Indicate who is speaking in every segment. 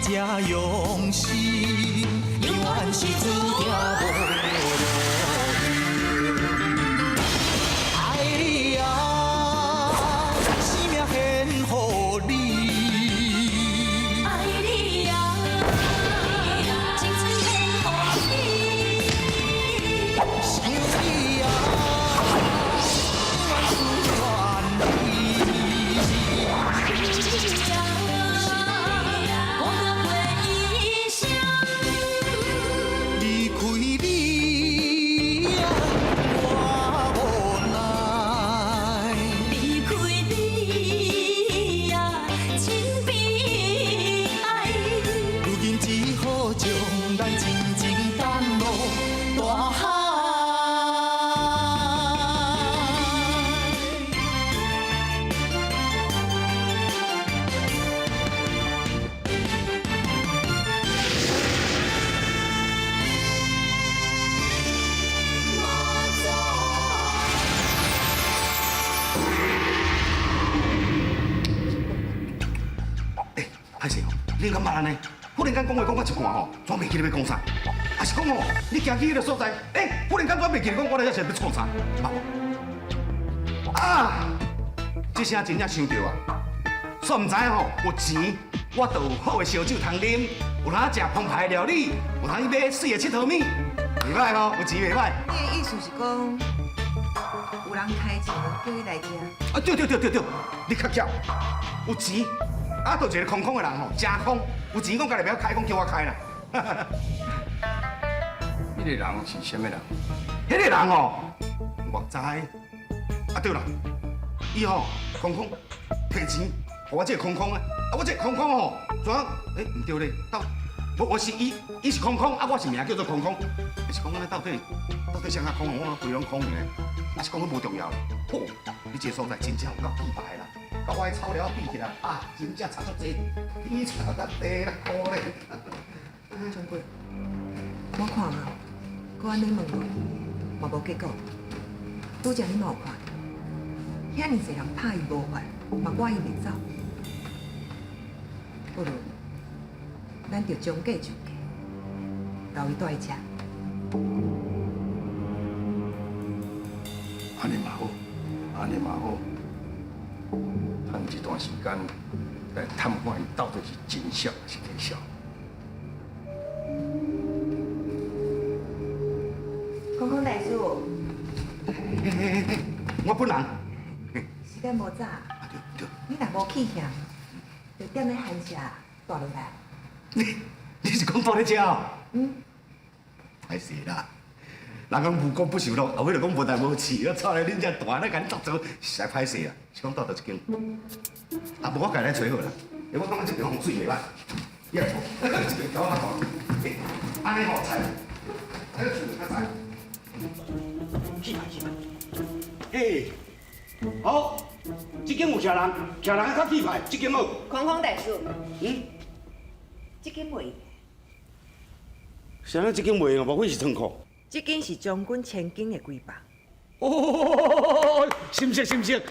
Speaker 1: 才用心，永遠是注定無路用。愛你啊，生命獻予你。
Speaker 2: 愛你啊，青春獻予你。
Speaker 1: 想你啊，永遠思念你。
Speaker 2: 孤單過一生。
Speaker 1: 離開你啊，我無奈。
Speaker 2: 離開你啊，真悲哀。
Speaker 1: 如今只好將咱親情等落大海。
Speaker 3: 欸，歹勢哦，你感覺按呢？忽然間講話講到一半吼，轉袂記得欲講啥，抑是講吼，你行去彼个所在，欸，忽然間轉袂記得講我咧遐是欲創啥，捌無？啊，這聲真正想著啊，煞毋知吼，有錢我就有好的燒酒通啉，有通食澎湃的料理，有通去買媠的𨑨迌物，袂歹吼，有錢袂歹。
Speaker 4: 你的意思是講，有人開錢叫你來遮？
Speaker 3: 啊，對對對對對，你較巧，有錢，啊，就一个空空的人吼，誠空，有錢講家己袂曉開，講叫我開啦。
Speaker 5: 彼個人是啥物人？
Speaker 3: 彼个人吼，我知。啊對啦，伊吼空空提錢，予我這个空空的，啊我這个空空吼，怎？欸，毋對咧，到我是伊，伊是空空，啊我是名叫做空空，是講按呢到底到底啥較空？我規攏空的，啊是講彼無重要啦。好，你這个所在真正有夠氣派啦，佮我彼草寮比起來，啊，真正差足濟，天差甲地啦，可憐。
Speaker 4: 將軍，我看啊，閣按呢問落，嘛無結果。拄才你嘛有看，遐爾濟人拍伊無法，嘛趕伊袂走。不如，咱就將計就計，留伊蹛佇遮。
Speaker 5: 按呢嘛好，按呢嘛好，趁這段時間來探看伊到底是真痟抑是假痟。
Speaker 4: 空空大師，
Speaker 3: 嘿嘿嘿，我本人。
Speaker 4: 時間無早，
Speaker 3: 啊對對，
Speaker 4: 你若無去嫌，就踮咧寒舍蹛落來。
Speaker 3: 你是講蹛咧遮哦？
Speaker 4: 嗯。
Speaker 3: 歹勢啦，人講無功不受祿，後尾就講無代無誌，我操咧，恁遮大咧，共你作做，實在歹勢啊！是講蹛佗一間？啊，無我家來揣好啦。欸，我感覺這邊風水袂歹，你來坐，這邊較好。欸，按呢吼，菜，這個厝較在。氣派氣派。欸，好，這間有徛人，徛人較氣派，這間好。
Speaker 4: 空空大師，
Speaker 3: 嗯，
Speaker 4: 這間袂。
Speaker 3: 啥物這間袂哦？莫非是倉庫？
Speaker 4: 這間是將軍千金的閨房。
Speaker 3: 哦，是毋是？是毋是？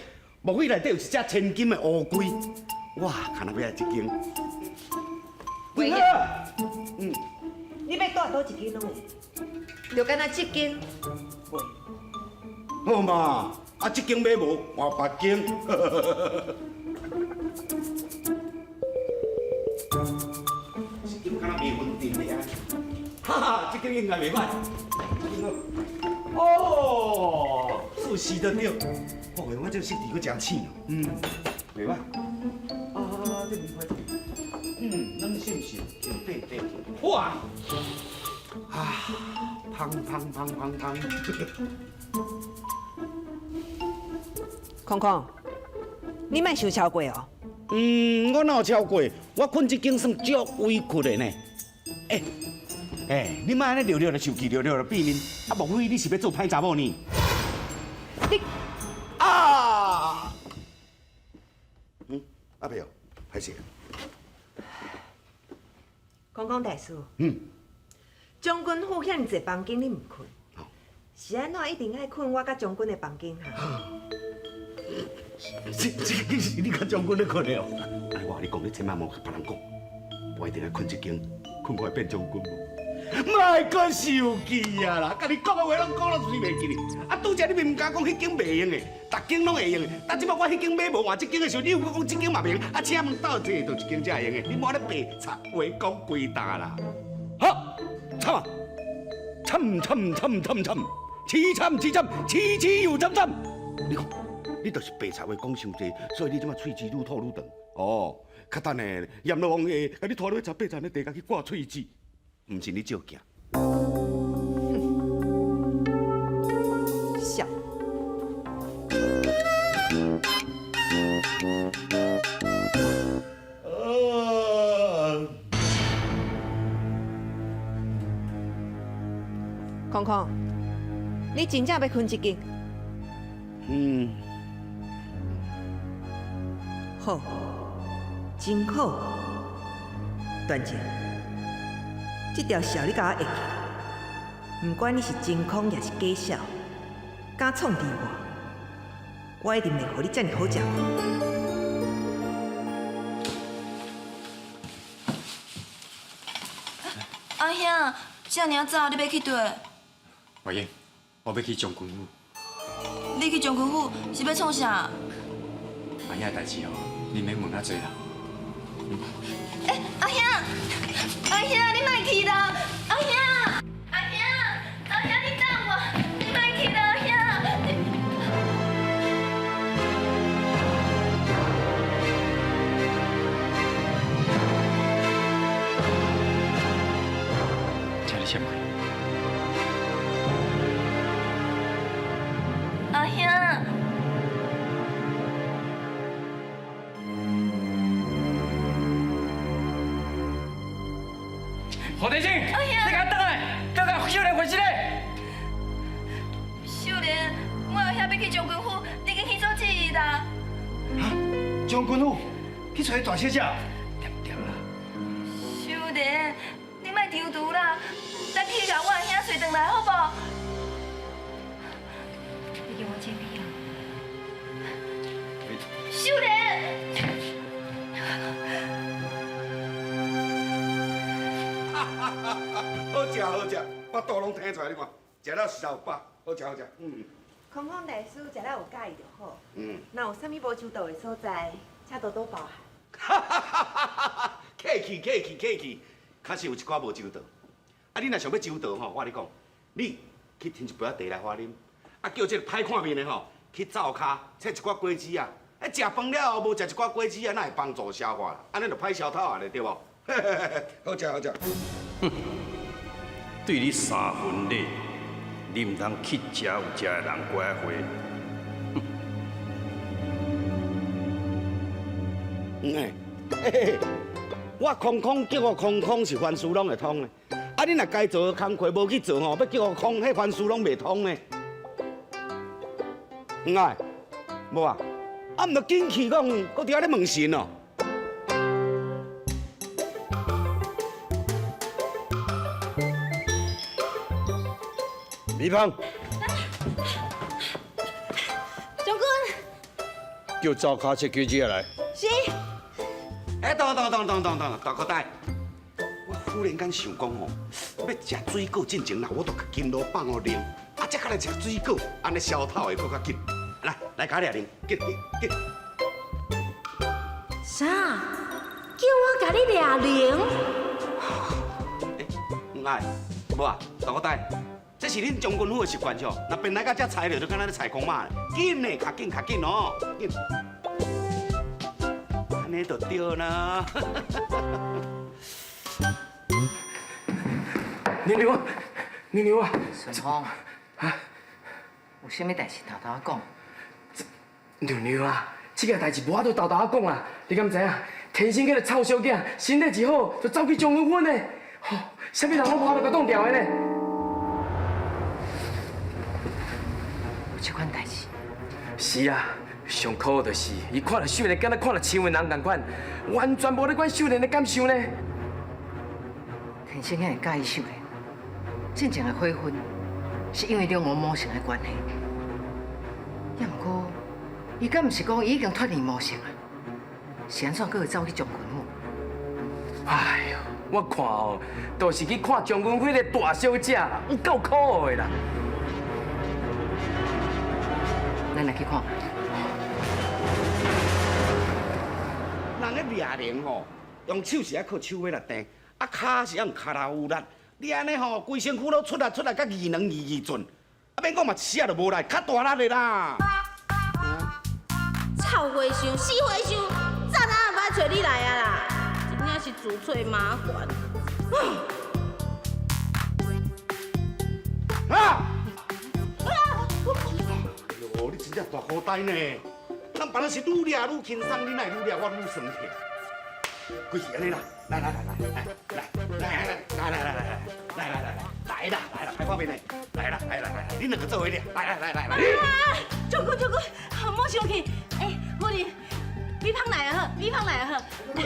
Speaker 3: 莫非內底有一隻千金的烏龜？哇，看來欲愛這間。
Speaker 4: 喂，
Speaker 3: 嗯，
Speaker 4: 你欲蹛佗一間攏有，就干焦這間袂。
Speaker 3: 好嘛，啊，這間買無，換別間。這間敢若袂穩定的啊！哈哈，這間應該袂歹。這間好。哦，是是的對。哦，我這個色地閣誠淺哦。嗯，袂歹。啊，這袂歹。嗯，軟心心，對對對。哇！啊，芳芳芳芳芳。
Speaker 4: 空空，你莫傷超過哦。
Speaker 3: 嗯，我哪有超過？我睏這間算足委屈的呢。欸欸，你莫按呢尿尿就生氣，尿尿就變面，啊，莫非你是欲做歹查某呢？
Speaker 4: 你
Speaker 3: 啊！嗯，阿伯哦，歹勢。
Speaker 4: 空空大師，
Speaker 3: 嗯，
Speaker 4: 將軍府遐爾濟房間，你毋睏，是按怎一定愛睏我佮將軍的房間哈？
Speaker 3: 這這間是你佮將軍咧睏的哦。哎，我共你講，你千萬莫共別人講。我一定愛睏這間，睏看會變將軍無？莫閣受氣啊啦！共你講的話攏講攏是袂記哩。啊，拄才你明毋敢講彼間袂用的，逐間攏會用的。但這擺我彼間買無換這間的時候，你又閣講這間嘛袂用。啊，請問到底佗一間才會用的？你莫咧白插話講規沓啦！好，參啊，參參參參參，凄慘凄慘，凄凄又慘慘。你看，你就是白插話講傷濟，所以你這擺喙齒愈吐愈長。哦，較等下閻羅王會共你拖落去十八層的地獄去掛喙齒。毋是你照鏡。
Speaker 4: 笑。空空，你真正欲睏這間？
Speaker 3: 嗯。
Speaker 4: 好，真好，段正。這條痟你共我會記，毋管你是真空抑是假痟，敢創治我，我一定袂予你遮爾好食。
Speaker 2: 阿兄，遮爾早你欲去佗？
Speaker 6: 月英，我欲去將軍府。
Speaker 2: 你去將軍府是欲創啥？
Speaker 6: 阿兄的代誌哦，你免問遐濟啦。
Speaker 2: 欸，阿兄，阿兄，你莫去啦！阿兄，阿兄，阿兄，你等我，你莫去啦，阿兄。
Speaker 6: 請你閃開。
Speaker 2: 阿兄。
Speaker 7: 何天星，你共我轉來，轉來秀蓮回室咧。
Speaker 2: 秀蓮，我阿兄欲去將軍府，你緊去阻止伊啦。
Speaker 8: 哈？將軍府去揣大小姐？
Speaker 7: 恬恬啦。
Speaker 2: 秀蓮，你莫張櫥啦，咱去共我阿兄揣轉來好無？你叫我這邊啊。秀蓮。
Speaker 3: 好食好食，腹肚攏挺出來，你看，食了實在有飽，好食好食。嗯。
Speaker 4: 空空大師食了有佮意就好。嗯。若有啥物無周到的所在，請多多包涵。
Speaker 3: 哈哈哈哈哈！客氣客氣客氣，確實有一寡無周到。啊，你若想欲周到吼，我共你講，你去添一杯仔茶來予我啉，啊，叫這個歹看面的吼去灶跤切一寡果子啊。啊，食飯了後無食一寡果子啊，哪會幫助消化啦？按呢就歹消透啊咧，對無？好食好食。
Speaker 5: 哼，對你三分禮，你毋通乞食有食的人過來回。
Speaker 3: 嗯嘿，我空空叫我空空是凡事攏會通的。啊，你若該做的工課無去做吼，欲叫我空，彼凡事攏袂通的。毋愛，無啊？啊，毋著緊去講，閣佇遐咧問神哦。
Speaker 5: 米芳，
Speaker 2: 將軍，
Speaker 5: 叫灶跤切果子來。
Speaker 2: 是。
Speaker 3: 哎，等等等等等等，大哥大，我忽然間想講吼，欲食水果進前，我著共金鑼放予冷，啊，才較來食水果，按呢消透會閣較緊。來，來，共我掠奶，緊緊緊。
Speaker 9: 啥？叫我共你掠奶？
Speaker 3: 欸，毋愛，無啊，大哥大。這是恁將軍府的習慣吼，若變來到這裁著，就敢若咧裁公馬，緊嘞，較緊較緊哦，緊。按呢就對啦。
Speaker 7: 娘娘，娘娘啊！
Speaker 10: 順風，啊，有啥物代誌沓沓仔講？
Speaker 7: 娘娘啊，這件代誌無法度沓沓仔講啦，你敢知影？天生彼个臭小囝，身體一好就走去將軍府呢，吼，啥物人攏無法度共擋牢的呢。
Speaker 10: 有這款代誌？
Speaker 7: 是啊，上可惡就是伊看著秀蓮，敢若看著親人仝款，完全無咧管秀蓮的感受呢。
Speaker 10: 天生遐爾佮意秀蓮，進前的悔恨是因為兩王魔性的關係。也毋過，伊敢毋是講伊已經脫離魔性啊？是按怎閣會走去將軍府？
Speaker 7: 哎呦，我看哦，就是去看将军府的大小姐啦，有够可恶的啦。
Speaker 10: 咱来去看。
Speaker 3: 人咧掠人吼，用手是爱靠手尾来蹬，啊，跤是爱用跤头有力。你按呢吼，规身躯拢出来出来，甲二两二二寸，啊，免讲嘛，一时仔就无力，较大力的啦。
Speaker 9: 臭和尚，死和尚，早仔也毋爱揣你来啊啦，真正是自找麻烦。
Speaker 3: 啊！哎呦，你真正大箍呆呢！咱别人是愈掠愈轻松，你哪会愈掠我愈酸痛？规是按呢啦，来来来来来来来来来来来来来来来啦来啦，歹看面呢，来啦来来来，你两个做伙掠，来来来来来。
Speaker 2: 将军将军，莫生气。哎，夫人，米芳来啊好，米芳来啊好。来，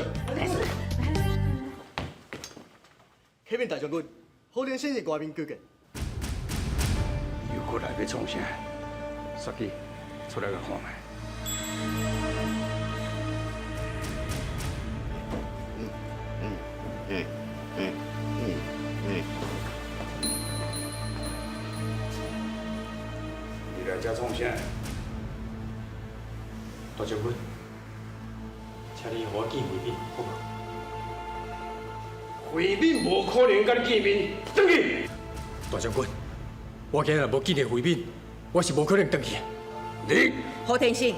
Speaker 8: 启禀大将军，好天先是外面求见。
Speaker 5: 又过来欲创啥？雪姬，出来共看觅。你来遮创啥？
Speaker 6: 大将军，请你予我见慧敏，好无？
Speaker 5: 慧敏无可能佮你见面，转去。
Speaker 6: 大将军，我今日若无见著慧敏，我是无可能转去的。
Speaker 5: 你
Speaker 4: 何天成，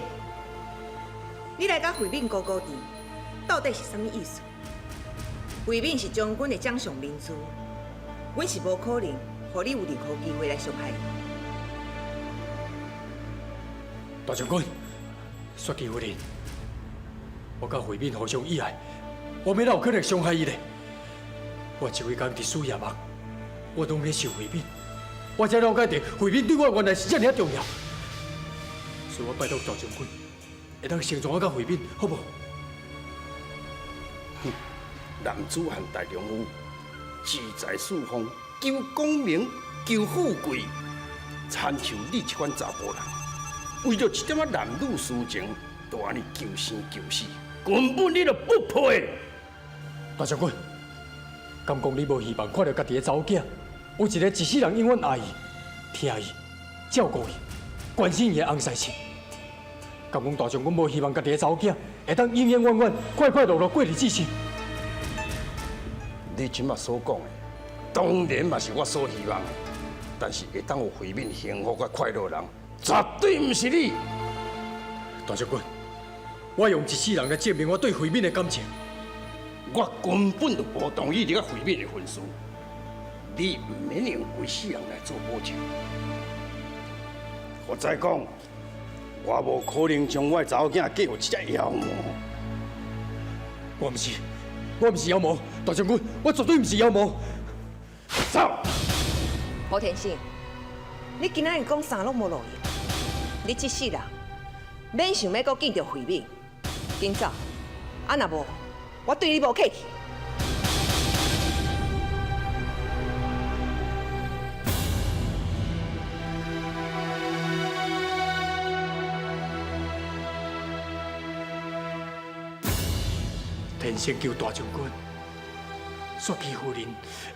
Speaker 4: 你来佮慧敏姑姑伫，到底是啥物意思？慧敏是将军的掌上明珠，阮是无可能，予你有任何机会来伤害伊。
Speaker 6: 大将军，雪姬夫人，我佮慧敏互相意爱，我欲哪有可能伤害伊咧？我这几工伫输夜梦，我拢咧想慧敏，我才了解著慧敏对我原来是遮尔仔重要，所以我拜托大将军，会当成全我佮慧敏，好无？
Speaker 5: 哼，男子汉大丈夫，志在四方，求功名，求富贵，亲像你这款查埔人，为著一点仔男女私情，就按呢求生求死，根本你就不配。
Speaker 6: 大将军，敢讲你无希望看著家己的查某囝，有一个一世人永远爱伊、疼伊、照顾伊、关心伊的翁婿婿？敢讲大将军无希望家己的查某囝会当永永远远快快乐乐过日子是？
Speaker 5: 你这马所讲的，当然嘛是我所希望的，但是会当予慧敏幸福佮快乐的人，绝对毋是你。
Speaker 6: 大将军，我用一世人来证明我对慧敏的感情。
Speaker 5: 我根本就无同意你佮慧敏的婚事，你毋免用规世人来做保证。我再讲，我无可能将我的查某囝嫁予这只妖魔。
Speaker 6: 我毋是，我毋是妖魔，大将军，我绝对毋是妖魔。
Speaker 5: 走！
Speaker 4: 何天成，你今仔日讲啥拢无路用，你这世人免想欲阁见著慧敏，紧走！啊，若无，我对你无客气。
Speaker 6: 天成求大将军，雪姬夫人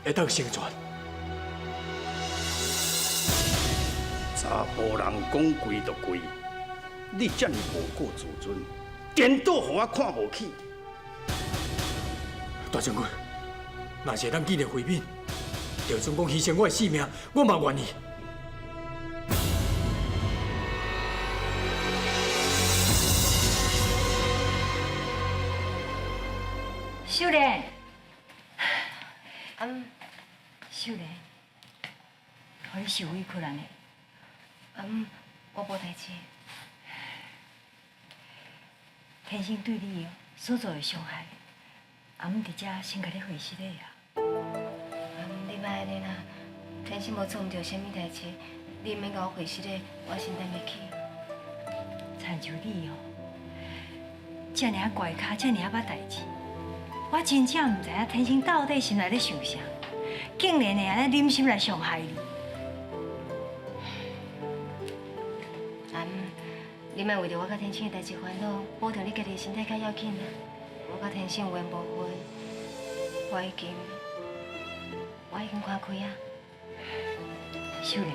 Speaker 6: 会当成全。
Speaker 5: 查埔人讲跪就跪，你这么无顾自尊，颠倒予我看无起。
Speaker 6: 大将军，若是会当见著慧敏，就算讲牺牲我的性命，我嘛愿意。
Speaker 10: 秀莲，秀莲，予你受委屈了呢。
Speaker 2: 我无代志。
Speaker 10: 天生对你所做的伤害，阿姆伫遮先共你回失礼啊。
Speaker 2: 你莫按呢啦，天生无做毋著啥物代志，你毋免共我回失礼，我承担袂起。
Speaker 10: 亲像你哦，遮尔仔乖跤，遮尔仔捌代志，我真正毋知影天生到底心内咧想啥，竟然会按呢忍心来伤害你。
Speaker 2: 阿姆，你莫为著我佮天生的代志烦恼，保重你家己的身体较要紧啊。我佮天生有缘无份，
Speaker 10: 我已经看开啊。秀莲，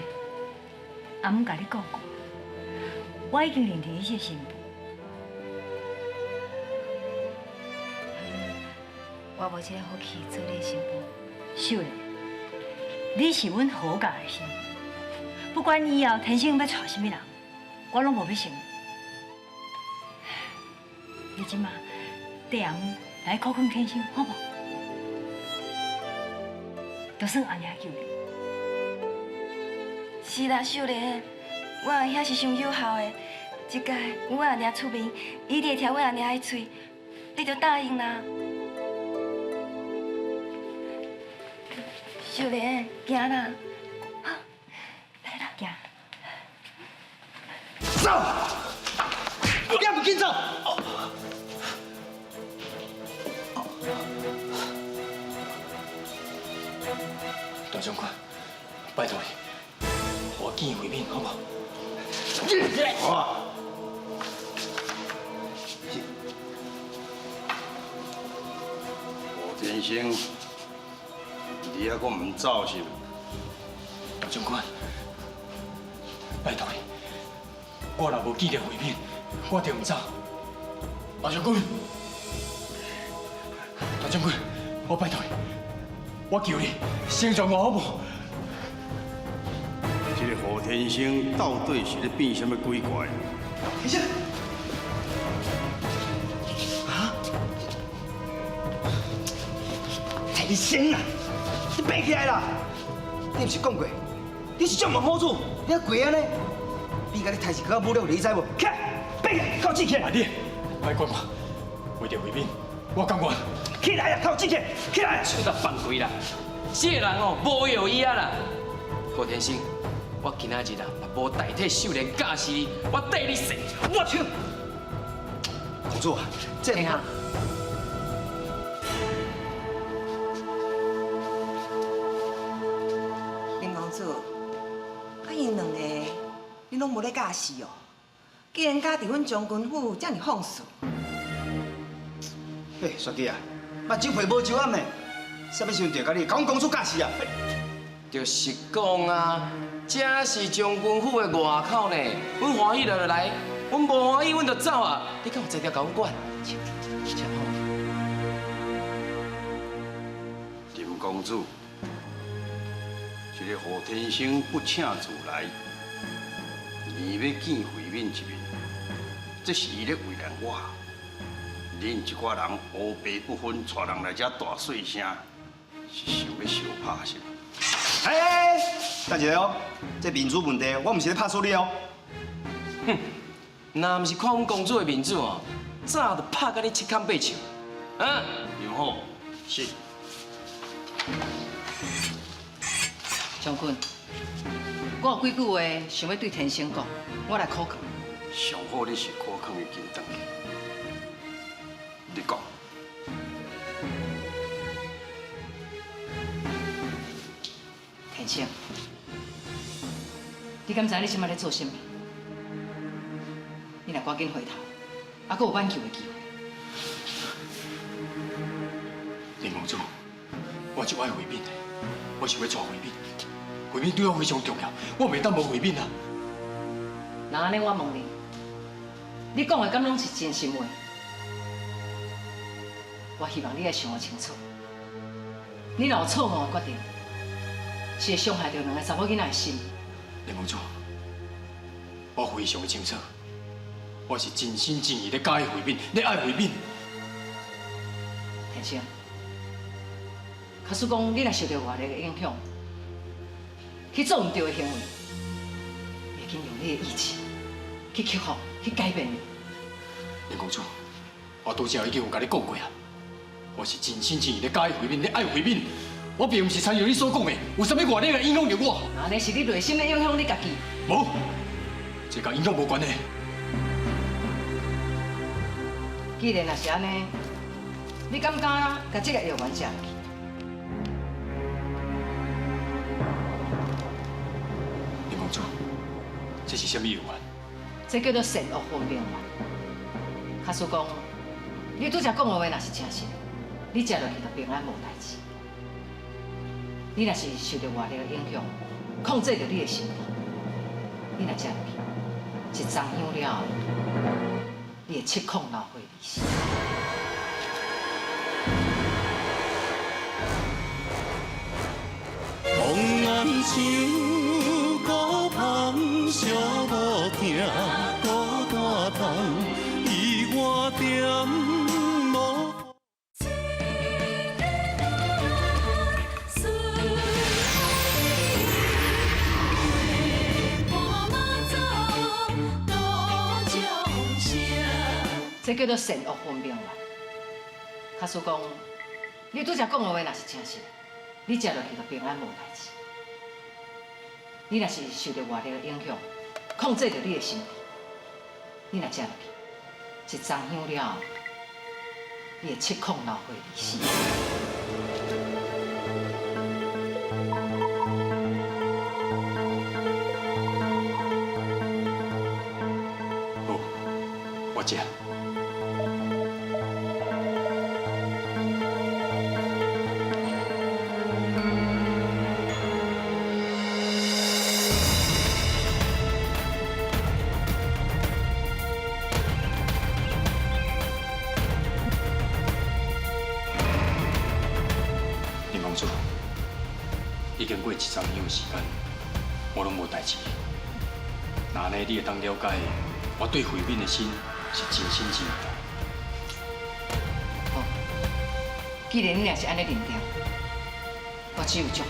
Speaker 10: 阿姆共你讲过，我已经认定你是新妇。
Speaker 2: 我无这个福气做你的新妇。
Speaker 10: 秀莲，你是阮何家的新妇，不管以后天生欲娶啥物人，我拢无欲成。你这马缀阿姆来苦劝天生，好无？就算阿娘救你。
Speaker 2: 是啦，秀莲，我阿兄是伤友好的，这摆阮阿娘出面，伊一定会听阮阿娘的喙，你就答应啦。秀莲，行啦，好，来啦，
Speaker 10: 行。
Speaker 8: 走！你还不紧走？
Speaker 6: 大将军，拜托你，予我见慧敏好无？
Speaker 3: 好啊。
Speaker 5: 吴天生，你还阁毋走是？
Speaker 6: 大将军，拜托你，我若无见著慧敏，我就毋走。大将军，大将军，我拜托你，我求你，成全我好无？
Speaker 5: 这个何天生到底是咧变啥物鬼怪？
Speaker 8: 天生，啊！天生啊，你爬起来啦！你毋是讲过，你是将门好主，你还跪按呢？你共你抬是阁较武力，你知无？起来，爬起来，靠志起来！
Speaker 6: 阿你，莫管我，为著慧敏，我甘愿。
Speaker 8: 起来啊，靠志起来，起来！
Speaker 7: 手甲放开啦！这个人哦，无药医啊啦！何天生，我今仔日啊，若无代替秀莲教死你，我缀你死！
Speaker 8: 我去！公主啊，这
Speaker 7: 听下。
Speaker 4: 林公子，啊𪜶两个，你拢无咧教示哦？既然敢伫阮将军府遮尔放肆，
Speaker 8: 嘿，雪姬啊，目睭皮无酒暗的，啥物时阵就共你，共阮公主教示啊？
Speaker 7: 就是讲啊，这是将军府的外口呢，阮欢喜就来，阮无欢喜阮就走啊。你敢有才调共阮管？切好。
Speaker 5: 林公子，这个何天生不请自来，你欲见慧敏一面，这是伊咧为难我。恁这寡人乌白不分，带人来遮大细声，是想欲相拍是？
Speaker 8: 哎，等一下哦，这面子问题，我毋是咧拍输你哦。
Speaker 7: 哼，若毋是看阮公主的面子哦，早就拍甲你七坎八笑。啊，
Speaker 5: 刘好，是。
Speaker 11: 将军，我有几句话想欲对天生讲，我来苦劝。
Speaker 5: 上好你是苦劝伊紧转去。你讲。
Speaker 11: 天生，你敢知你这摆咧做啥物？你若赶紧回头，还阁有挽救的机会。
Speaker 6: 林公主，我就爱慧敏的，我想欲娶慧敏，慧敏对我非常重要，我袂当无慧敏啊。
Speaker 11: 那按呢，我问你，你讲的敢拢是真心话？我希望你爱想予清楚，你若有错误的决定，是会伤害著两个查某囡仔的心。
Speaker 6: 林公主，我非常的清楚，我是真心真意咧佮意慧敏，咧爱慧敏。
Speaker 11: 天生，假使讲你若受著外力的影响，去做毋对的行为，会紧用你的意志去克服、去改变。
Speaker 6: 林公主，我拄才已经有共你讲过啊，我是真心真意咧佮意慧敏，咧爱慧敏。我并毋是亲像你所讲的，有啥物外力来影响著我。
Speaker 11: 按呢是你内心咧影响你家己。
Speaker 6: 无，这佮影响无关系。
Speaker 11: 既然若是按呢，你敢敢共这个药丸食落去？
Speaker 6: 林公主，这是啥物药丸？
Speaker 11: 这叫做善恶分明丸。假使讲，你拄才讲的话若是真实，你食落去就平安無代誌。你若是受著外力的影響，控制著你的心智，你若食落去，一盅香了後，你會七孔流血而死。
Speaker 1: 望頷像孤芳寂无疼，孤单痛，伊我点无。
Speaker 11: 這叫做善惡分明啦。假使講，你拄才講的話若是真實，你食落去就平安無代誌。你若是受著外力的影響，控制著你的心智，你若食落去，一盅香了後，你會七孔流血而死。
Speaker 6: 好，我食。林公主，已經過一盅香的時間，我攏無代誌。若按呢，你會當了解我對慧敏的心是真心真意。
Speaker 11: 好，既然你若是按呢認定，我只有祝福。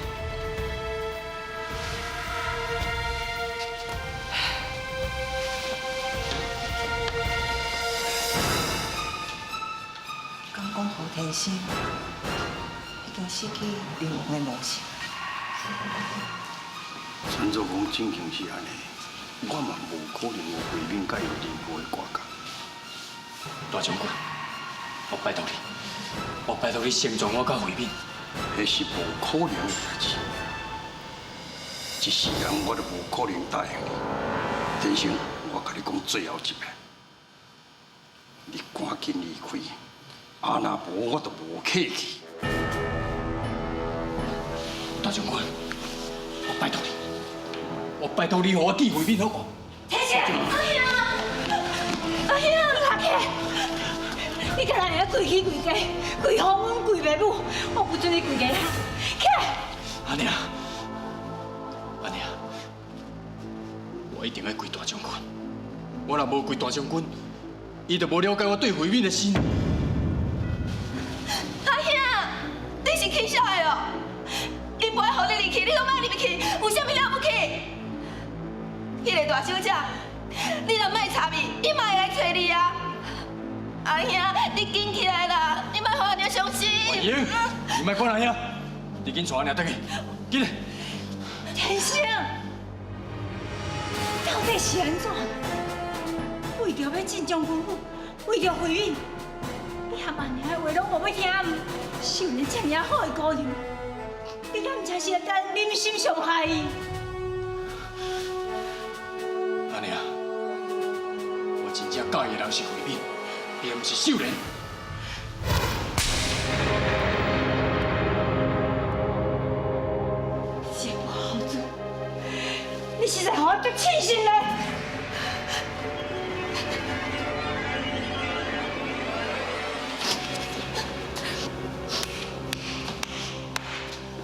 Speaker 4: 敢講何天生已經失去靈王的模式。
Speaker 5: 傳說講真情是按呢，我嘛無可能有慧敏佮伊有任何的瓜葛。
Speaker 6: 大將軍，我拜託你，我拜託你成全我佮慧敏。
Speaker 5: 彼是無可能的代誌，一世人我都無可能答應你。天生，我共你講最後一遍，你趕緊離開，啊若無我就無客氣。
Speaker 6: 大將軍，我拜託你，我拜託你，予我見慧敏好無？
Speaker 10: 天生，阿兄，阿兄，你下起來，你敢若會曉跪起跪家，跪予阮跪袂母，我不准你跪家，起來！
Speaker 6: 阿娘，阿娘，我一定愛跪大將軍。我若無跪大將軍，伊就無了解我對慧敏的心。
Speaker 2: 阿兄，你是起痟的哦？伊無愛予你入去，你攏莫入去，有啥物了不起？彼個大小姐，你若莫插伊，伊嘛會來揣你啊！阿兄，你緊起來啦，你莫予阿娘傷心。
Speaker 6: 英，你莫管阿兄，你緊帶阿娘轉去，緊來。
Speaker 10: 天生，到底是按怎？為著欲進將軍府，為著慧敏，你含阿娘的話攏無欲聽，秀蓮這爾好的姑娘，你敢真是來忍心傷害伊？
Speaker 6: 阿娘，我真正佮意的人是慧敏，並毋是秀蓮。
Speaker 10: 這無孝子，你實在予我足氣心嘞！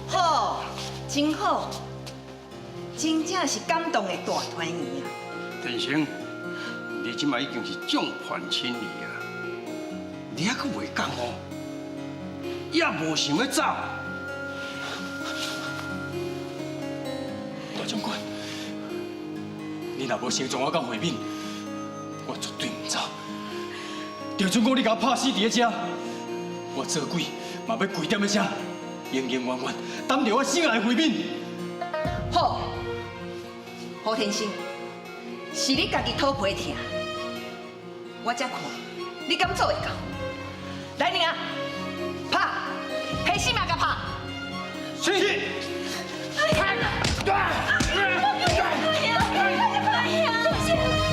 Speaker 4: 好，真好，真正是感動的大團圓啊！
Speaker 5: 天生，你這擺已經是眾叛親離啊，你還閣袂講哦，也無想欲走。
Speaker 6: 大將軍，你若無成全我佮慧敏，我絕對毋走。就准講你共我拍死佇咧遮，我做鬼嘛欲跪踮咧遮，永永遠遠等著我心愛的慧敏。
Speaker 4: 好，何天生，是你家己討皮疼，我才看你敢做會到。來人啊，拍，彼死嘛共拍。
Speaker 6: 是。
Speaker 10: 阿兄，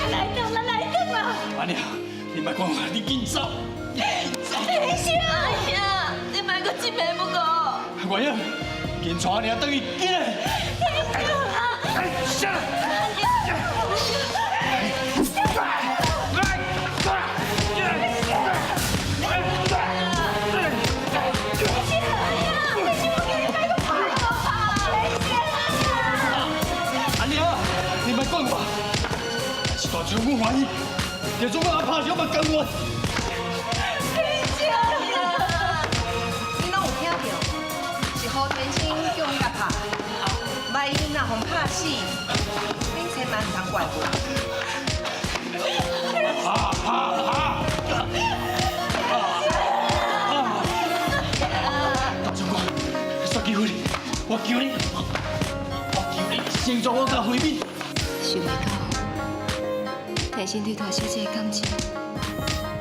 Speaker 10: 咱來轉，咱來轉啦！
Speaker 6: 阿娘，你莫管我，你緊走，你緊走。
Speaker 10: 天生，
Speaker 2: 阿兄，你莫
Speaker 6: 原因，紧带阿娘转去，紧来！哎，下来！阿娘，你莫管我，但是大将军欢喜，就算我阿拍伤嘛甘愿。
Speaker 4: 你拢有听到？是胡天星叫阮共拍，万一若予拍死，恁千万毋通怪我。
Speaker 6: 拍拍拍！大将军，雪姬夫人，我求你，我求你，成全我佮慧敏。
Speaker 2: 想袂到，天生对大小姐的感情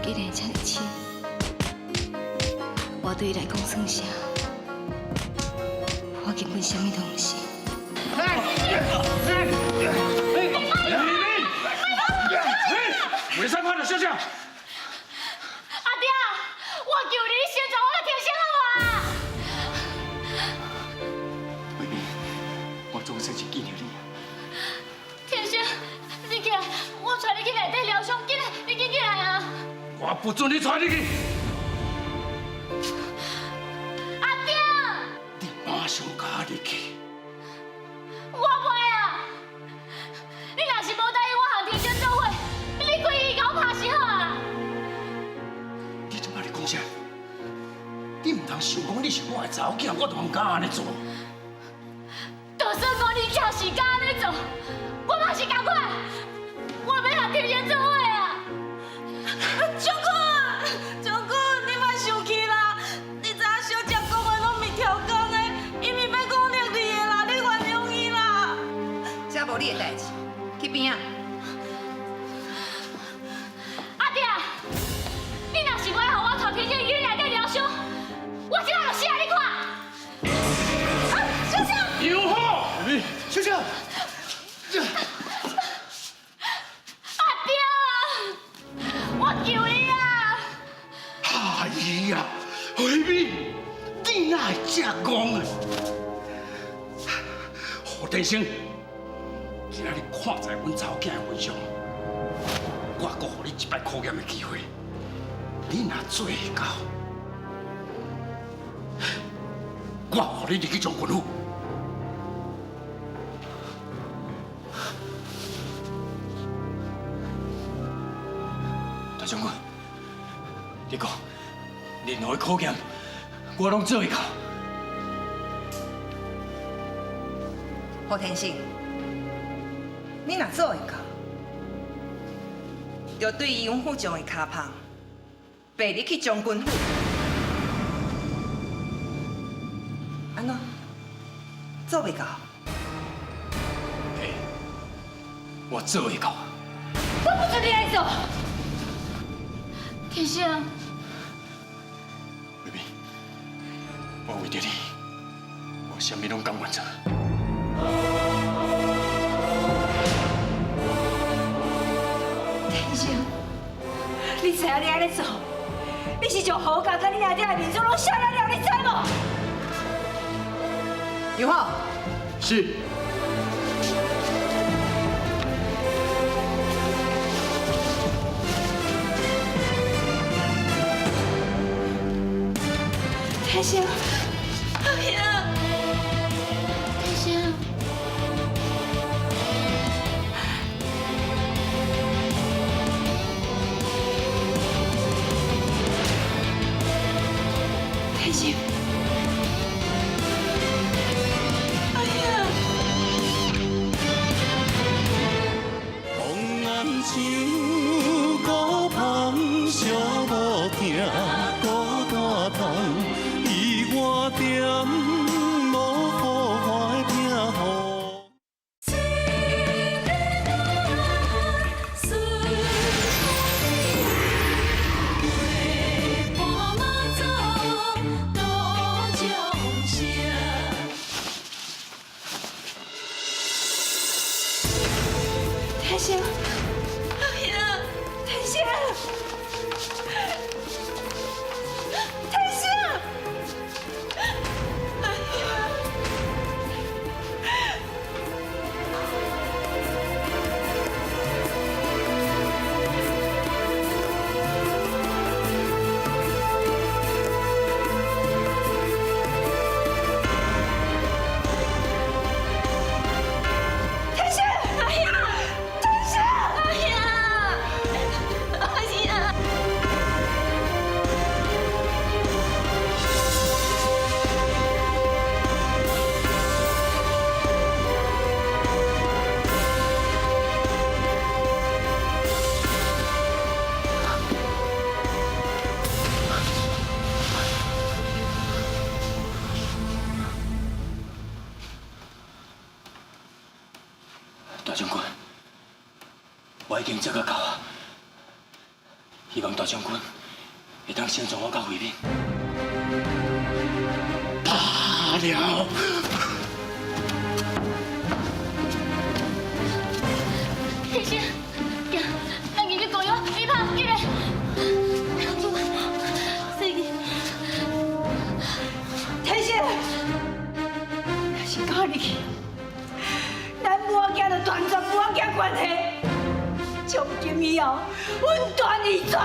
Speaker 2: 竟然遮尔深，我对伊来讲算啥？我根本啥物都毋是。
Speaker 6: 袂使拍著小姐。
Speaker 9: 阿爹，我求你，你成全我佮天生好无？
Speaker 6: 慧敏，我总算是见著你啊！
Speaker 9: 天生，你起来，我带你去内底疗伤，紧来，你紧起来啊！
Speaker 5: 我不准你带你去！
Speaker 9: 阿爹，
Speaker 5: 你马上共我入去！
Speaker 9: 我袂啊！你若是无答应我和天生做伙，你规气共我拍死好啊！
Speaker 5: 你这摆咧讲啥？你毋通想讲你是我的查某囝，我就毋敢按呢做。
Speaker 9: 就算讲你就是敢按呢做，我嘛是仝款，我欲和天生做伙啊！
Speaker 2: 将军，将军，你莫生气啦！你知影小姐讲话拢毋是超工的，伊毋是欲讲你的啦，你原谅伊啦。
Speaker 4: 这无你的代志，去边仔。
Speaker 9: 阿爹，你若是无爱予我带天生去内底疗伤，我这下就死予你看！啊，小姐，
Speaker 5: 有好，
Speaker 8: 小姐，
Speaker 9: 阿爹，我求你啊！
Speaker 5: 哎呀，慧敏，你哪会这戆啊？胡天生，今仔日看在阮查某囝的份上，我阁予你一摆考验的机会。你若做会到，我予你入去将军府。
Speaker 6: 大将军，你讲，任何的考验，我拢做会到。
Speaker 4: 胡天生，你若做会到，就对杨副将的跤旁，爬入去将军府。按怎？做袂到？
Speaker 6: 嘿，我做会到。
Speaker 9: 我不准你来做。天生，
Speaker 6: 慧敏，我为著你，我啥物拢甘愿做。
Speaker 10: 天生，你知影你按呢做，你是将胡家佮你阿爹的面子拢写了了，你知无？
Speaker 4: 尤浩，
Speaker 5: 是。
Speaker 10: 天生，
Speaker 2: 阿平，
Speaker 9: 天生。
Speaker 10: 天生，
Speaker 2: 阿平。
Speaker 1: 红红像孤芳，寂寞疼，孤单痛，伊我点无好看的疼予。
Speaker 10: 天生，
Speaker 2: 阿平，
Speaker 10: 天生，天生，
Speaker 2: 阿平。
Speaker 6: 大將軍，我已經做到到啊，希望大將軍會當成全我佮慧敏。罷了。
Speaker 9: 天生，行，咱入去高雄，你拍唔记得。
Speaker 10: 天生，若是搞入去，咱母仔就断绝母仔关系，从今以后，阮断义绝。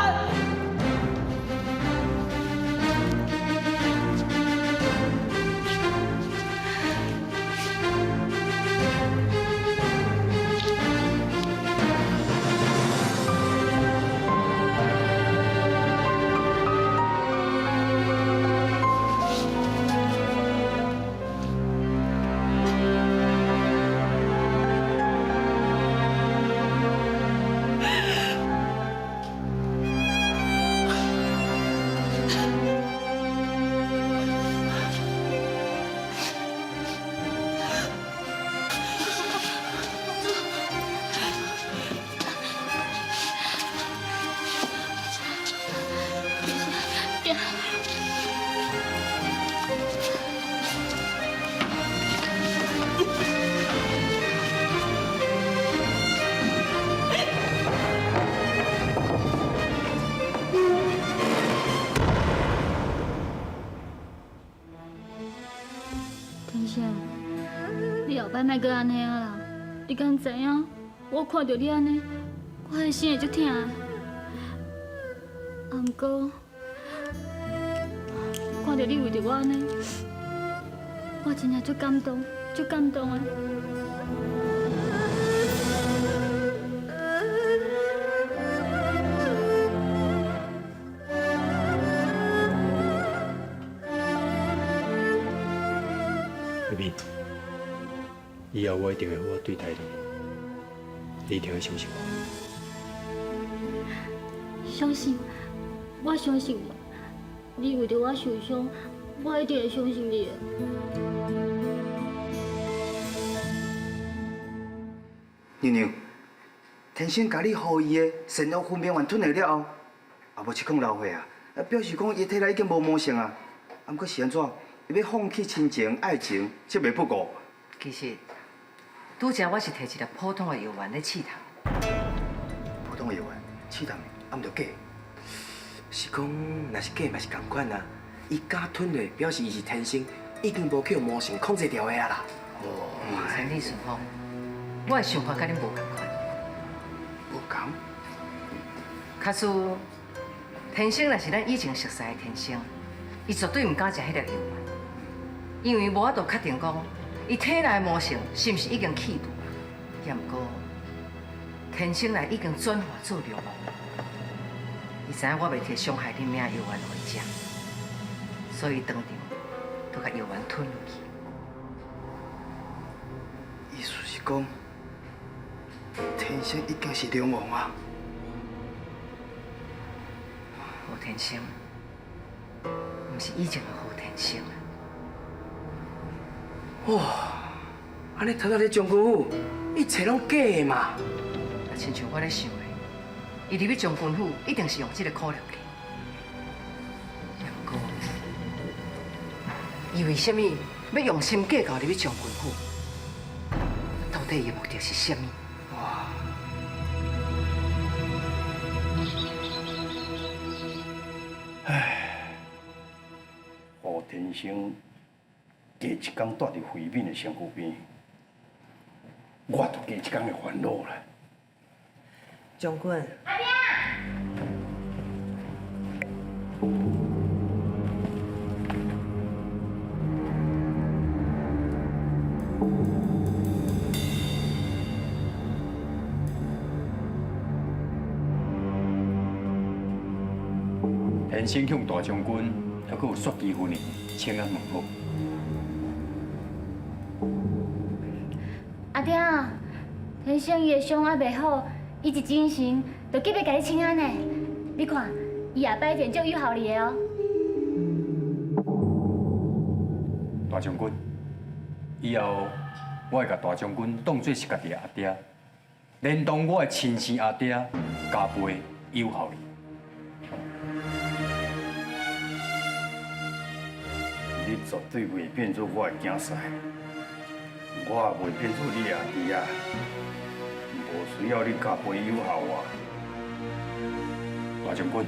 Speaker 9: 天生，你后摆莫阁按呢啊啦！你敢知影？我看著你按呢，我的心会足疼的。啊，毋过看著你为著我按呢，我真正足感動，足感動的。
Speaker 6: 慧敏，以後我一定會好好對待你，你一定會相信我。
Speaker 9: 相信，我相信你。你為著我受傷，我一定會相信你的。
Speaker 8: 娘娘，天生共你予伊的神药分明丸吞下了後，也無七孔流血啊，表示講伊體內已經無魔性啊。啊，毋過是按怎？伊欲放棄親情愛情，這袂不過。
Speaker 11: 其實，拄才我是提一粒普通的藥丸咧試探。
Speaker 8: 普通的藥丸試探，啊，毋著假。
Speaker 7: 是講，若是假嘛是仝款啊。伊敢吞落，表示伊是天生已經無去予魔性控制牢的啊啦。
Speaker 11: 哦，千里順風，我的想法佮恁無仝款。
Speaker 8: 無仝？
Speaker 11: 假使天生若是咱以前熟似的天生，伊絕對毋敢食彼粒藥丸，因為無法度確定講，伊體內的魔性是毋是已經去除。也毋過，天生來已經轉化做龍王，伊知影我袂提傷害恁命藥丸予伊食，所以當場就共藥丸吞落去。
Speaker 8: 意思是講，天生已經是龍王啊！
Speaker 11: 何天生，毋是以前的何天生啊！
Speaker 7: 哇，按呢頭拄咧將軍府，一切攏假的嘛？
Speaker 11: 啊，親像我咧想的，伊入去將軍府，一定是用這个苦料去。也毋過，伊為啥物欲用心計較入去將軍府？到底伊的目的是啥物？
Speaker 8: 哇！
Speaker 5: 唉，何天生加一工蹛佇慧敏的身軀邊，我就加一工的煩惱啦。
Speaker 4: 將軍。
Speaker 9: 阿爹。
Speaker 6: 天生向大將軍，猶閣有雪姬夫人請安問好。
Speaker 9: 阿爹，天生伊的傷還袂好，伊一精神就急欲共你請安呢。你看，伊後擺一定足有效你的哦。
Speaker 6: 大將軍，以後我會共大將軍當做是家己的阿爹，連同我的親生阿爹加倍誘惑你。
Speaker 5: 你絕對袂變做我的囝婿，我也袂變做你的阿弟啊，無需要你加倍誘惑我。
Speaker 6: 大將軍，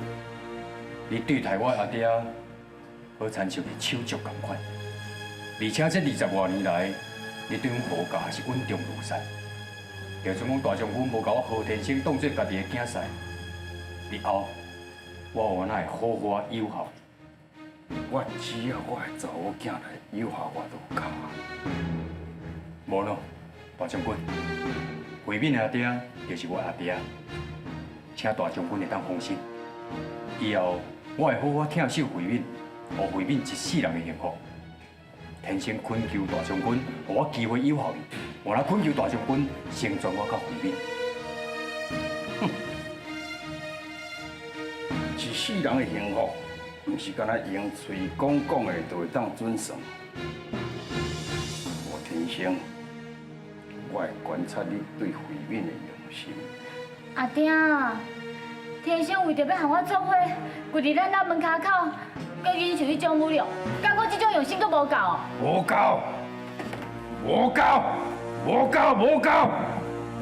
Speaker 6: 你對待我的阿爹，好親像是手足仝款，而且這20外年來，你對阮何家是恩重如山。就算講大將軍無共我何天生當作家己的囝婿，日後我有哪會好好仔誘惑你？
Speaker 5: 我只要我的查某囝來誘惑我就夠啊。
Speaker 6: 無喏，大將軍，慧敏的阿爹就是我阿爹，請大將軍會當放心。以後我會好好疼惜慧敏，予慧敏一世人的幸福。天生懇求大將軍，予我機會誘惑伊，我若懇求大將軍成全我佮慧敏。
Speaker 5: 哼，一世人的幸福，毋是干焦用喙講講的就會當準算。吳天生，我會觀察你對慧敏的用心。
Speaker 9: 阿爹，天生為著欲和我做伙，跪佇咱兜門跤口，閣忍受彼種侮辱，敢講這種用心閣無夠？
Speaker 5: 無夠，無夠，無夠，無夠，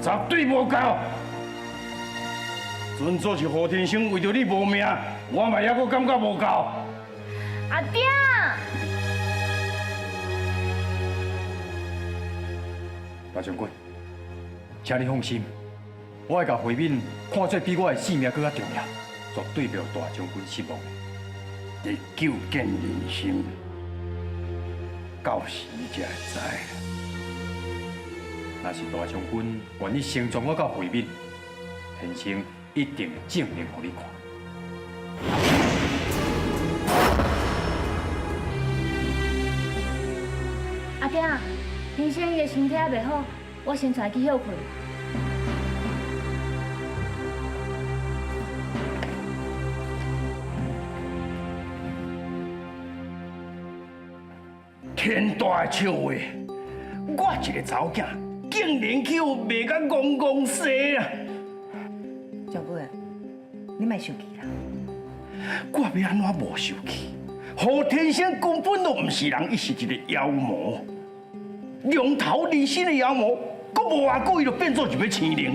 Speaker 5: 絕對無夠！準做是何天生為著你無命，我嘛猶閣感覺無夠。
Speaker 9: 阿爹，
Speaker 6: 大將軍，請你放心，我會共慧敏看做比我的性命閣較重要，絕對袂予大將軍失望的。
Speaker 5: 日久見人心，到時才會知。
Speaker 6: 若是大將軍願意成全我佮慧敏，天生一定會證明予你看。
Speaker 9: 阿爹，天生伊的身體還袂好，我先帶伊去歇睏。
Speaker 5: 天大的笑話，我一個查某囝竟然去予賣甲戇戇西啊！
Speaker 4: 將軍，你莫生氣啦。
Speaker 5: 我欲按怎無生氣？何天生根本就毋是人，伊是一個妖魔，龍頭離身的妖魔，閣無偌久伊就變做一尾生靈。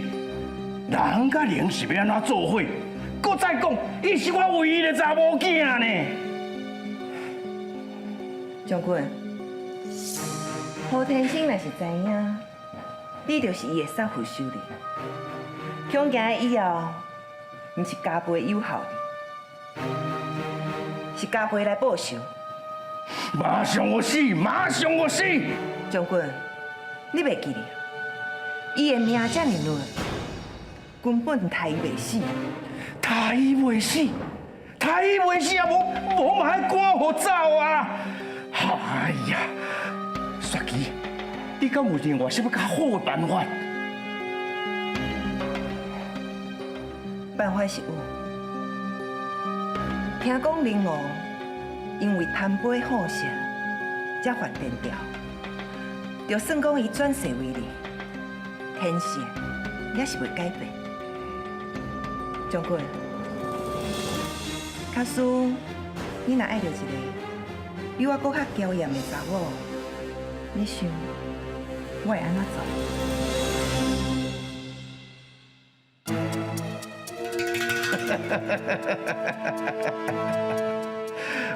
Speaker 5: 人佮靈是欲按怎做伙？閣再講，伊是我唯一的查某囝呢。
Speaker 4: 將軍，何天生若是知影，你就是伊的殺父仇人，恐驚以後，毋是加倍誘惑你，是加倍來報仇。
Speaker 5: 馬上予死，馬上予死！
Speaker 4: 將軍，你袂記得，伊的命遮爾嫩，根本刣伊袂死。
Speaker 5: 刣伊袂死，刣伊袂死啊！無無嘛愛趕予走啊！哎呀，雪琪，你敢有另外啥物較好的辦法？
Speaker 4: 辦法是有，聽講靈王因為貪杯好色，才犯天條。就算講伊轉世為人，天性也是袂改變。將軍，假使你若愛著一個比我閣較嬌豔的查某，你想我會按怎做？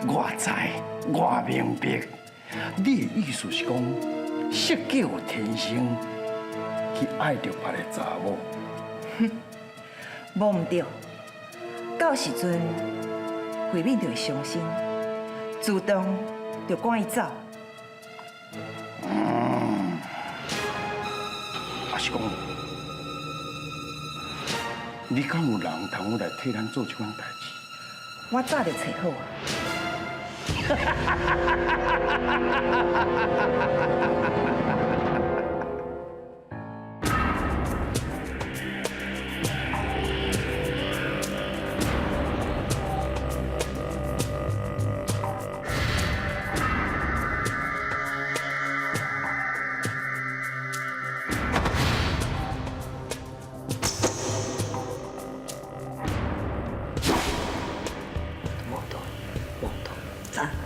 Speaker 5: 我知，我明白，你的意思是講，設計予天生去愛著別个查某。
Speaker 4: 無毋對，到時陣慧敏就會傷心，自動就趕伊走。
Speaker 5: 嗯，抑是講，你敢有人通來替咱做這款代誌？
Speaker 4: 我早就揣好啊。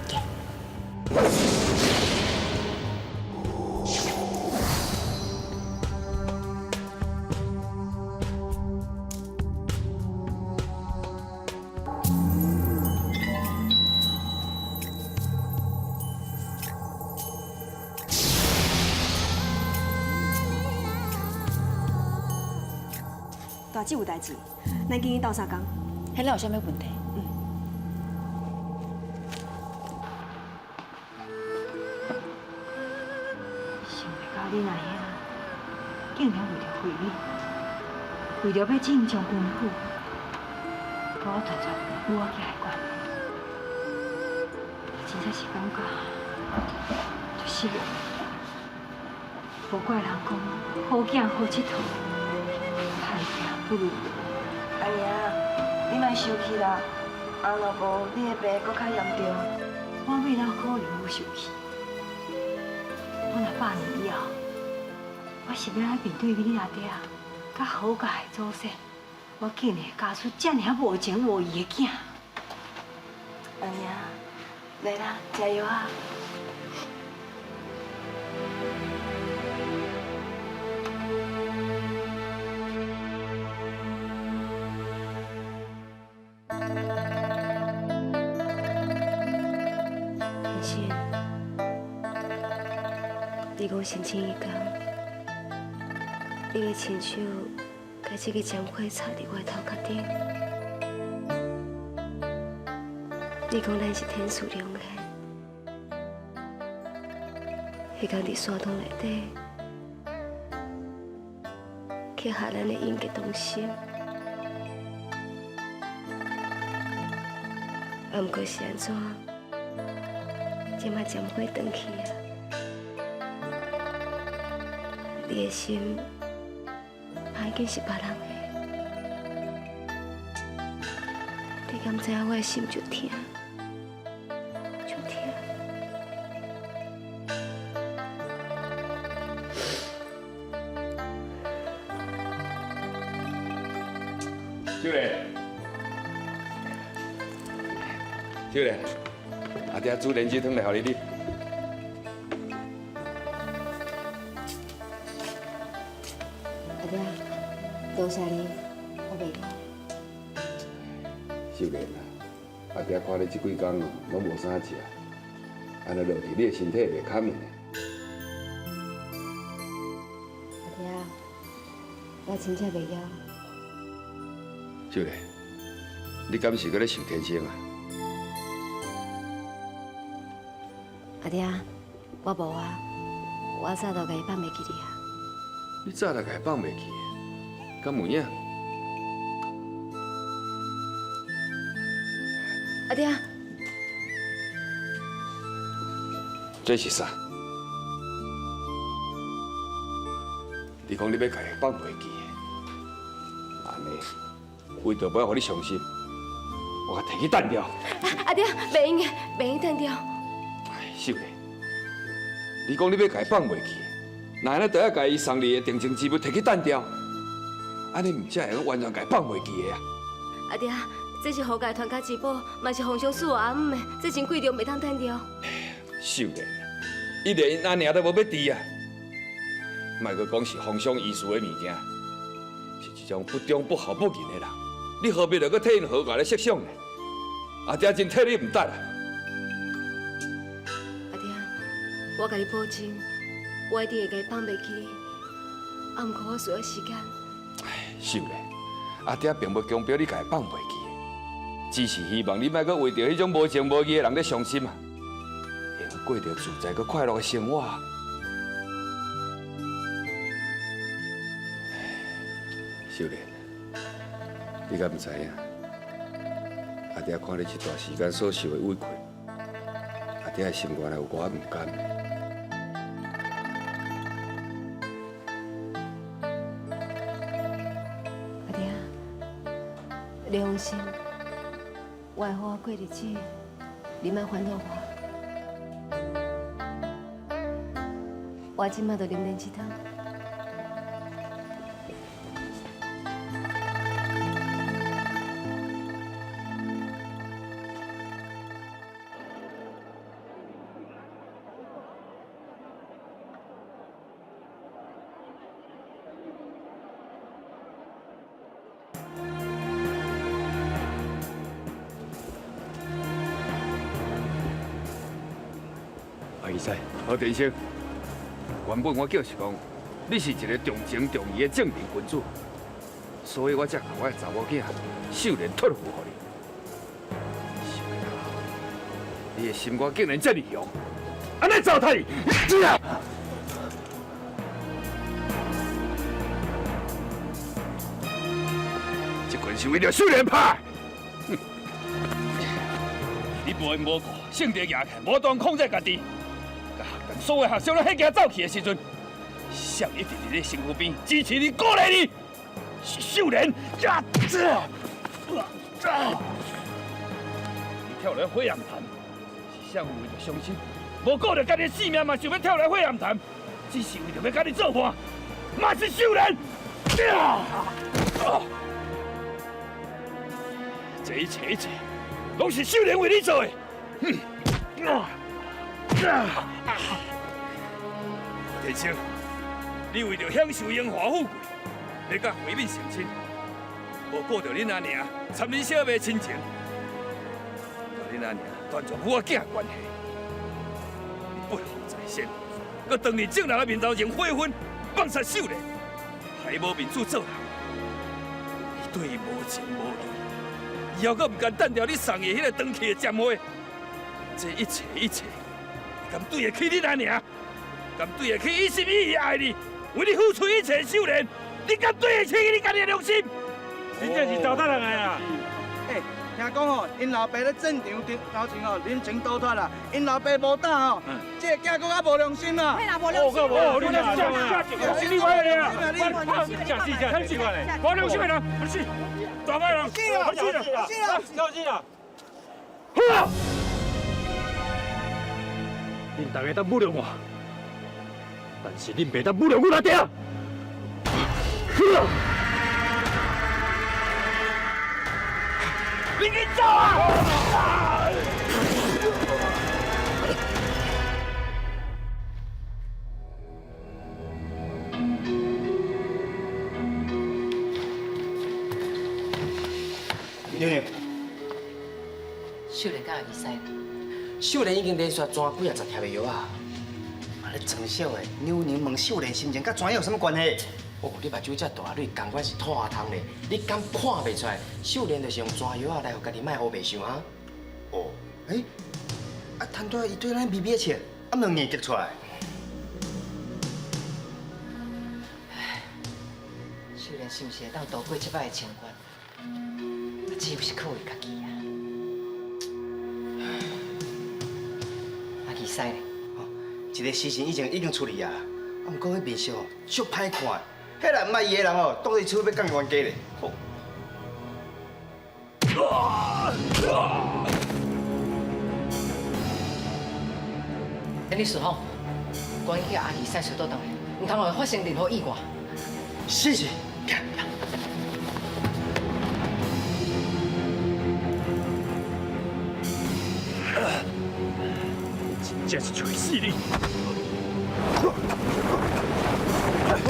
Speaker 4: 走。
Speaker 12: 大姊有代志，咱紧去鬥相共。
Speaker 13: 彼个有啥物问题？
Speaker 12: 嗯。
Speaker 10: 想袂到恁阿兄竟然為著慧敏，為著欲進將軍府，共我團團母仔去海關，真正是感覺足失望。無怪人講好囝好𨑨迌，歹囝不如無。
Speaker 2: 阿娘，你莫生氣啦，啊若無你的病閣較嚴重。
Speaker 10: 我欲哪有可能無生氣？我若百年以後，我是欲按怎面對恁阿爹佮侯家的祖先？我竟然會教出遮爾無情無義的囝！
Speaker 2: 阿娘，來啦，食藥啊！
Speaker 12: 天生，你講成親彼工，你欲親手共這个針花插佇我的頭殼頂。你講咱是天賜良緣，彼工佇山洞內底，結合咱的永結同心。啊，毋過是按怎？這擺針花斷去啊！你的心已經是別人的，你敢知影我的心就疼，就疼。
Speaker 14: 秀蓮，秀蓮，阿爹煮蓮子湯來予你啉。
Speaker 12: 阿爹，多謝你，我袂枵。
Speaker 14: 秀蓮啊，阿爹看你這幾工攏無啥食，按呢落去，你的身體會袂堪的。
Speaker 12: 阿爹，我真正袂枵。
Speaker 14: 秀蓮，你敢是閣咧想天生啊？
Speaker 12: 阿爹，我無啊，我早就共伊放袂記哩啊。
Speaker 14: 你早就共伊放袂記，敢有影？
Speaker 12: 阿爹，
Speaker 14: 這是啥？你講你欲共伊放袂記，按呢，為著無愛予你傷心，我共提去擲掉。
Speaker 12: 阿爹，袂用的，袂用擲掉。
Speaker 14: 秀蓮，你講你欲共伊放袂記，那按呢就愛共伊送你的定情之物提去擲掉，按呢毋才會完全共伊放袂記的啊？
Speaker 12: 阿爹，這是侯家傳家之寶，嘛是皇上賜予阿姆的，這真貴重，袂當擲掉。
Speaker 14: 秀蓮，伊連𪜶阿娘都無欲治啊！莫閣講是皇上遺賜的物件，是一種不忠不孝不仁的人，你何必來閣替𪜶侯家來設想呢？阿爹真替你毋值啊！
Speaker 12: 阿爹，我共你保證，我一定會共伊放袂記你。啊，毋過我需要時間。
Speaker 14: 秀蓮，阿爹並無強迫你共伊放袂記，只是希望你莫閣為著彼種無情無義的人咧傷心啊，會用過著自在閣快樂的生活。秀蓮，你敢毋知影？阿爹看你這段時間所受的委屈，阿爹的心肝內有寡毋甘。
Speaker 12: 阿爹，你放心，我會好好過日子，你莫煩惱我。我這擺就啉蓮子湯。
Speaker 14: 阿义师，何天生，原本我就是讲，你是一个重情重义的正人君子，所以我才共我的查某囝秀莲托付予你。想袂到你的心肝竟然这么强，按呢糟蹋伊！这拳是为著秀莲拍的。你无缘无故，性地举起来，无当控制家己，共学堂所有学生拢彼惊走去的时阵，谁一直伫你身躯边支持你、鼓励你？是秀莲！呀！你跳落火焰潭，是谁为著伤心，无顾著家己的性命嘛想欲跳落火焰潭，只是为著欲佮你做伴，嘛是秀莲！这一切一切，拢是秀莲为你做的。天生，你为著享受荣华富贵，欲佮慧敏成亲，无顾著恁阿娘参恁小妹亲情，佮恁阿娘断绝母仔囝关系，你不孝在先，阁当伫众人的面头前悔婚，放杀秀莲，害无面子做人，你对伊无情无义，以后阁毋甘等著你送伊彼个长去的针花，这一切一切，你敢对得起恁阿娘？敢对得起一心一意爱你、为你付出一切的秀莲？你敢对得起你家己的良心？
Speaker 13: 真正是糟蹋人的啦！欸，听讲吼，𪜶老爸咧战场顶头前吼，临阵逃脱啦，𪜶老爸无胆吼，这个囝阁较无良心啦！
Speaker 6: 哦，你这这这，你歪的啊！这是这是无良心的人，不是大歹人，死啦死啦死啦死啦！好，恁大家当侮辱我，但是恁袂当侮辱阮阿爹。
Speaker 14: 你紧走啊！
Speaker 8: 娘娘，
Speaker 11: 秀莲敢会使？
Speaker 7: 秀莲已经连续装几啊十贴的药啊！
Speaker 8: 啊，你装小的，娘娘问秀莲心情，佮专业有啥物关系？
Speaker 7: 哦，你目睭遮大，你仝款是兔仔通咧？你敢看袂出来？秀莲就是用蛇药仔来予家己莫乌白想啊！
Speaker 8: 哦，欸，啊，摊拄仔伊对咱微微笑，啊，毋硬激出来。
Speaker 11: 秀莲是毋是会当渡过这摆的情关？只有是靠伊家己啊！啊，二师咧？
Speaker 8: 哦，一个时辰以前已经出去啊，啊，毋过彼面色哦，足歹看。彼若毋爱伊的人哦，当时手欲降冤家咧。
Speaker 11: 欸，你顺风，赶紧去阿二师找倒转来，毋通予伊发生任何意外。
Speaker 8: 是是。
Speaker 6: 真正是找死你！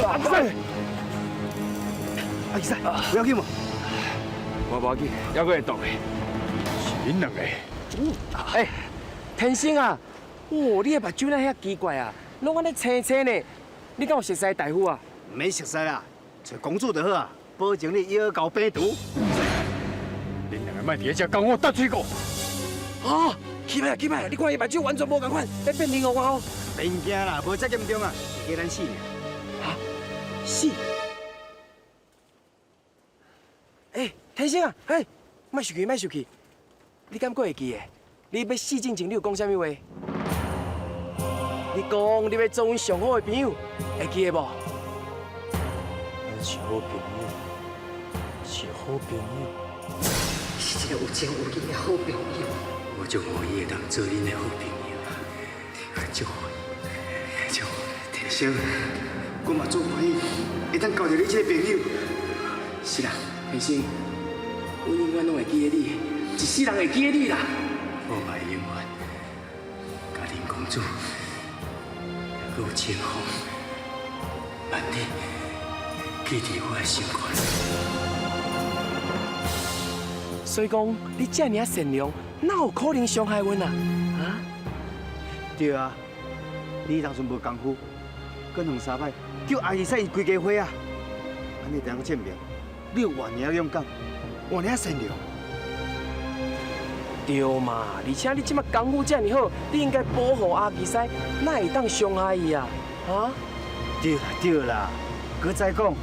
Speaker 6: 阿师，
Speaker 8: 阿师，不要紧无？
Speaker 14: 我无要紧，犹阁会动的。
Speaker 6: 是恁两个。
Speaker 7: 欸，天生啊，哦，你的目睭哪遐奇怪啊，拢按呢青青的，你敢有熟似大夫啊？
Speaker 8: 免熟似啦，找公主就好啊，保证你药到病除。
Speaker 6: 恁两个莫伫遮共我搭嘴鼓。
Speaker 7: 啊！起来，起来！你看伊目睭完全无仝款，欲变灵哦我哦。
Speaker 8: 免惊啦，无遮严重啊，是叫咱死尔。
Speaker 7: 哈？死？欸，天生啊，嘿，莫生气，莫生气。你敢阁会记得？你欲死进前，你有讲啥物话？你讲你欲做阮上好的朋友，会记得无？
Speaker 6: 咱是好朋友，是好朋友。
Speaker 11: 是一个有情有义的好朋友。
Speaker 6: 我足欢喜会当做恁的好朋友，足欢喜，足欢喜。
Speaker 8: 天生，我嘛足欢喜会当交著你这个朋友。
Speaker 7: 是啦，天生，阮永远拢会记得你，一世人会记得你啦。
Speaker 6: 我嘛会永远佮林公主，阁有清风，万里记伫我的心肝。
Speaker 7: 所以讲，你这尔啊善良，哪有可能伤害阮啊？啊？
Speaker 8: 对啊，你当阵无功夫，阁两三摆救阿二师伊规家伙啊！按呢就证明你有偌尔勇敢，偌尔善良。
Speaker 7: 对嘛，而且你这马功夫遮尔好，你应该保护阿基师，哪会当伤害伊啊？啊？
Speaker 8: 对啦对啦，阁再讲，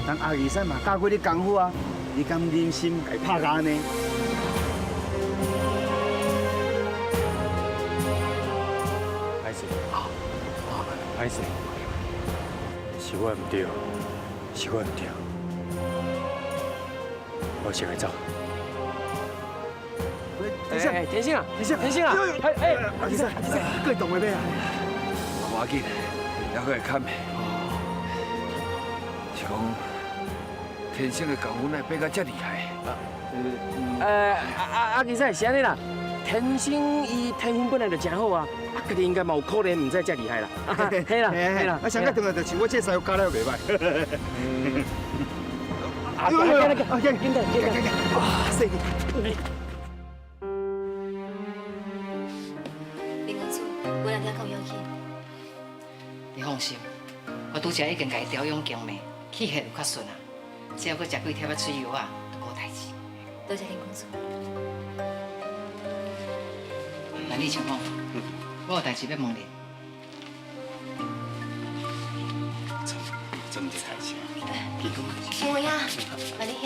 Speaker 8: 咱阿二师嘛教过你功夫啊，你敢忍心共伊拍甲按呢？
Speaker 6: 歹势，歹势，是我毋对，是我毋对，我先来走。
Speaker 7: 天生，天生啊，天生，天生啊，哎哎，
Speaker 8: 阿基师，阿基师，过动的欲啊？
Speaker 14: 无要紧，犹阁会堪的。是讲天生的功夫哪会变甲遮厉害？
Speaker 7: 阿基师是按呢啦，天生伊天分本来就真好啊，啊，家己应该嘛有可能毋知遮厉害啦。嘿啦，嘿啦，
Speaker 3: 啊，上个转来就像我这师傅教了袂歹。
Speaker 7: 啊，来来来，紧紧紧紧，
Speaker 8: 啊，细。
Speaker 12: 林公主，我来听够要紧。
Speaker 11: 你放心，我拄才已经共伊调养经脉，气血有较顺啊，只要阁食几贴仔水药啊，就无代志。
Speaker 12: 多谢林公主。
Speaker 11: 万里清风，我有代志欲问你。
Speaker 8: 真代志啊？
Speaker 12: 清风兄，万里兄，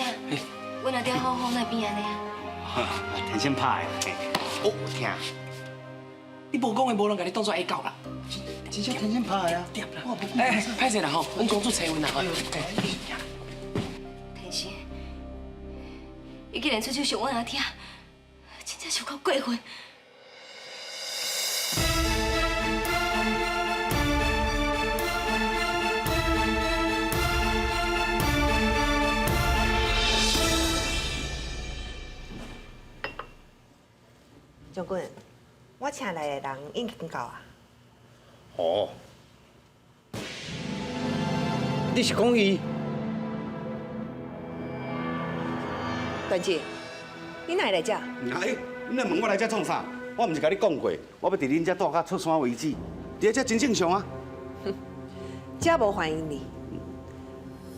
Speaker 12: 阮阿爹好好，哪会变按呢？
Speaker 8: 天生拍的，哦，疼。
Speaker 7: 你无讲的，无人共你当做下狗啦。
Speaker 8: 真正天生拍的啊！
Speaker 7: 哎，歹势啦吼，阮公主找阮啦。
Speaker 12: 天生，伊竟然出手伤阮阿爹，真正是有够过分。
Speaker 4: 将军，我请来的人已经到啊。
Speaker 5: 哦，你是讲伊？
Speaker 4: 段姐，你哪会来遮？
Speaker 3: 哎，你来问我来遮创啥？我毋是共你讲过，我欲伫恁遮住到出山为止，伫遮真正常啊。
Speaker 4: 遮无欢迎你。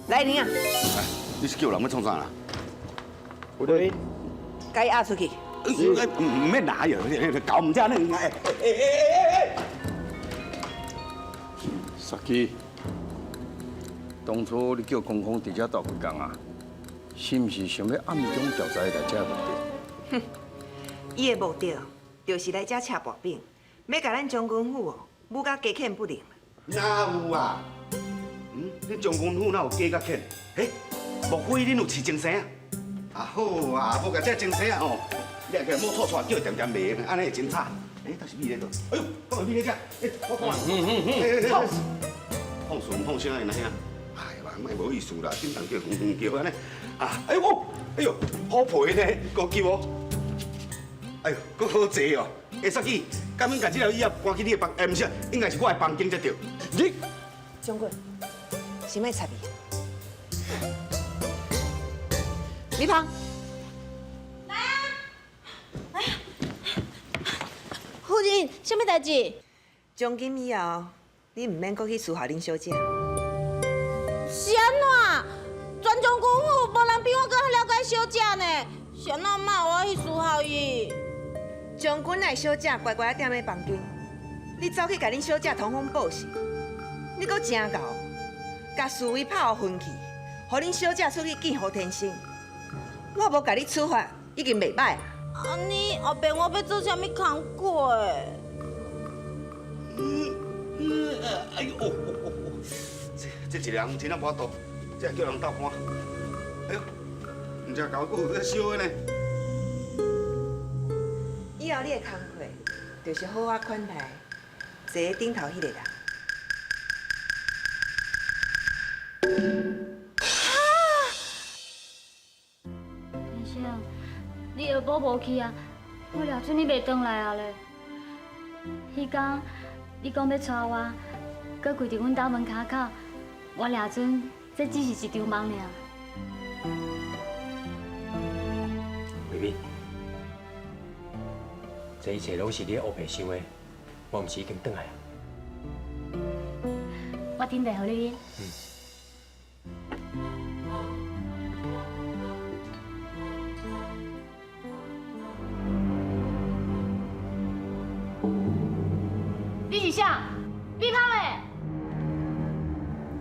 Speaker 4: 来人啊！
Speaker 3: 哎，你是叫人欲创啥啦？
Speaker 4: 喂，共伊押出去。
Speaker 3: 哎，毋免拿哟，搞毋遮呢？哎哎哎哎哎！
Speaker 5: 雪姬，当初你叫空空伫遮住几工啊？是毋是想欲暗中调查伊来遮的目的？
Speaker 4: 哼，伊的目的就是来遮赤薄饼，欲共咱将军府哦，舞甲鸡犬不宁。
Speaker 3: 哪有啊？嗯，恁将军府哪有鸡佮犬？嘿，莫非恁有饲精生啊？啊好啊，无共这精生啊吼，掠起来摸错错，叫伊恬恬卖，按呢会真惨。哎，倒是米咧倒？哎呦，倒是米咧遮？哎，我看。嗯。放事毋放声的，哪兄？哎呀，莫无意思啦，叮当叫轰轰叫按呢。啊，哎呦，哎呦，好皮呢，高级哦。哎呦，阁好坐哦。哎，雪姬，敢免共这条椅仔搬去你的房？哎，毋是，应该是我的房间才对。你，
Speaker 4: 将军，先莫插伊。李芳，
Speaker 9: 来啊！来啊！夫人，啥物代志？
Speaker 4: 从今以后，你毋免阁去伺候恁小姐。
Speaker 9: 是按怎？全将军府无人比我阁较了解小姐呢，是按怎莫我去伺候伊？
Speaker 4: 将军的小姐乖乖踮咧房间，你走去共恁小姐通风报信，你阁真𠢕，共侍卫拍予昏去，予恁小姐出去见胡天生。我无共你处罚，已经袂歹。
Speaker 9: 按呢后壁我欲做啥物工课？
Speaker 3: 哎呦，这一个人真正无法度，这叫人斗看。哎呦，毋知搞阁有咧烧的呢。
Speaker 4: 以后你的工课就是好好款待坐喺顶头彼个人。
Speaker 9: 天生，你药补无去啊？我掠准你袂转来啊咧。彼工你讲欲娶我，阁跪伫阮兜门跤口，我掠准这只是一场梦尔。
Speaker 6: 慧敏，这一切拢是你乌白想的，我毋是已经转来啊。
Speaker 9: 我顶茶予你啉。你是啥？米芳咧？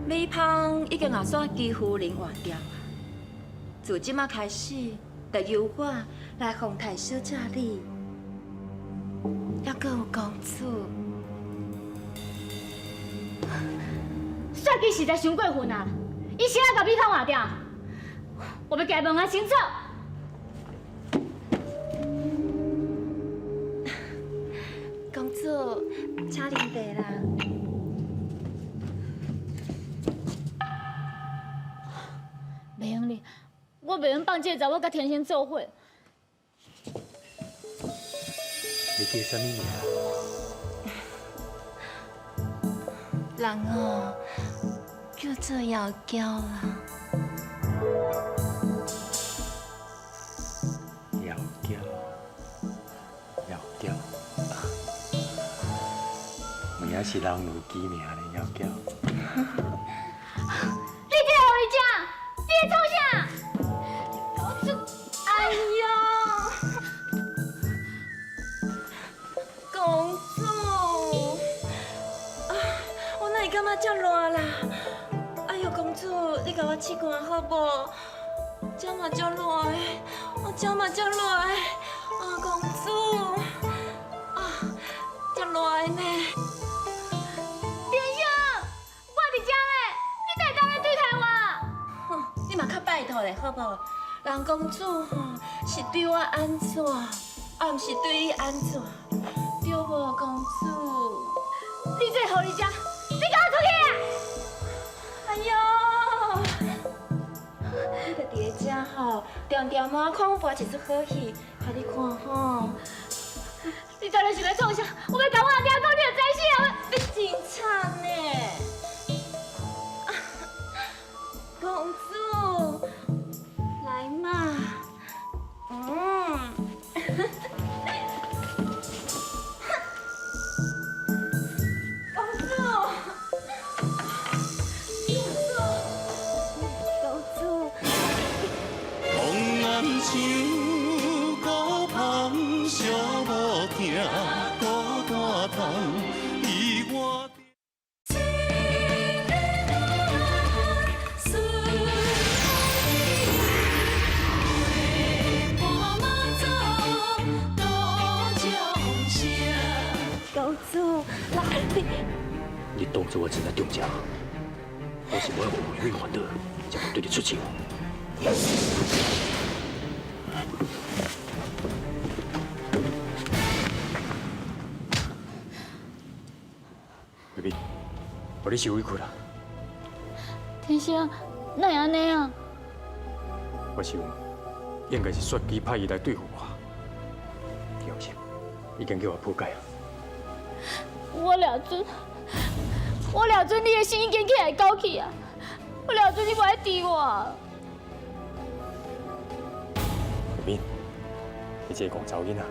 Speaker 2: 米芳已经予雪姬夫人换掉啊！自这马开始，就由我来奉太小姐你，犹阁有公主。
Speaker 9: 雪姬实在伤过分啊！伊谁来共米芳换掉？我欲共伊问下清楚。
Speaker 2: 公主，请啉茶啦。
Speaker 9: 袂用哩，我袂用放这个查某佮天生做伙。
Speaker 6: 你叫啥物名？
Speaker 2: 人哦，叫做妖娇啦。
Speaker 6: 妖娇，妖娇，有影是人如其名咧，妖娇。
Speaker 9: 你这个狐狸精，你咧创啥？
Speaker 2: 哎呦，公主，啊，我哪会感觉这热啦？哎呦，公主，你共我试看好无？这嘛足热的，我这嘛足热的，啊，公主，啊，这热的呢。
Speaker 9: 天生，我伫遮咧，你哪会当咧对待我？
Speaker 2: 哼，你嘛较拜托咧，好无？人公主吼是对我按怎，啊，毋是对你按怎，对无，公主？
Speaker 9: 你这个狐狸精，你共我出去啊！
Speaker 2: 哎呦，你就伫咧遮吼，恬恬仔看我播一出好戏，予你看吼。
Speaker 9: 你到底是欲创啥？我欲共我阿爹讲，你就知死啊！
Speaker 2: 你真惨呢，公主，来嘛，嗯。公主，公主，
Speaker 1: 风暗像孤芳，寂寞疼，孤单痛，伊我。
Speaker 2: 公主，来，你。
Speaker 6: 你当作我真正中招，我是无爱为你烦恼，才会对你出手。慧敏，予你受委屈啦。
Speaker 9: 天生，哪会按呢啊？
Speaker 6: 我想应该是雪姬派伊来对付我。你放心，已经叫我破解啊。
Speaker 9: 我掠准你的心已经起来勾去啊！我掠准你无爱治我。
Speaker 6: 慧敏，你这个戆查某囡仔，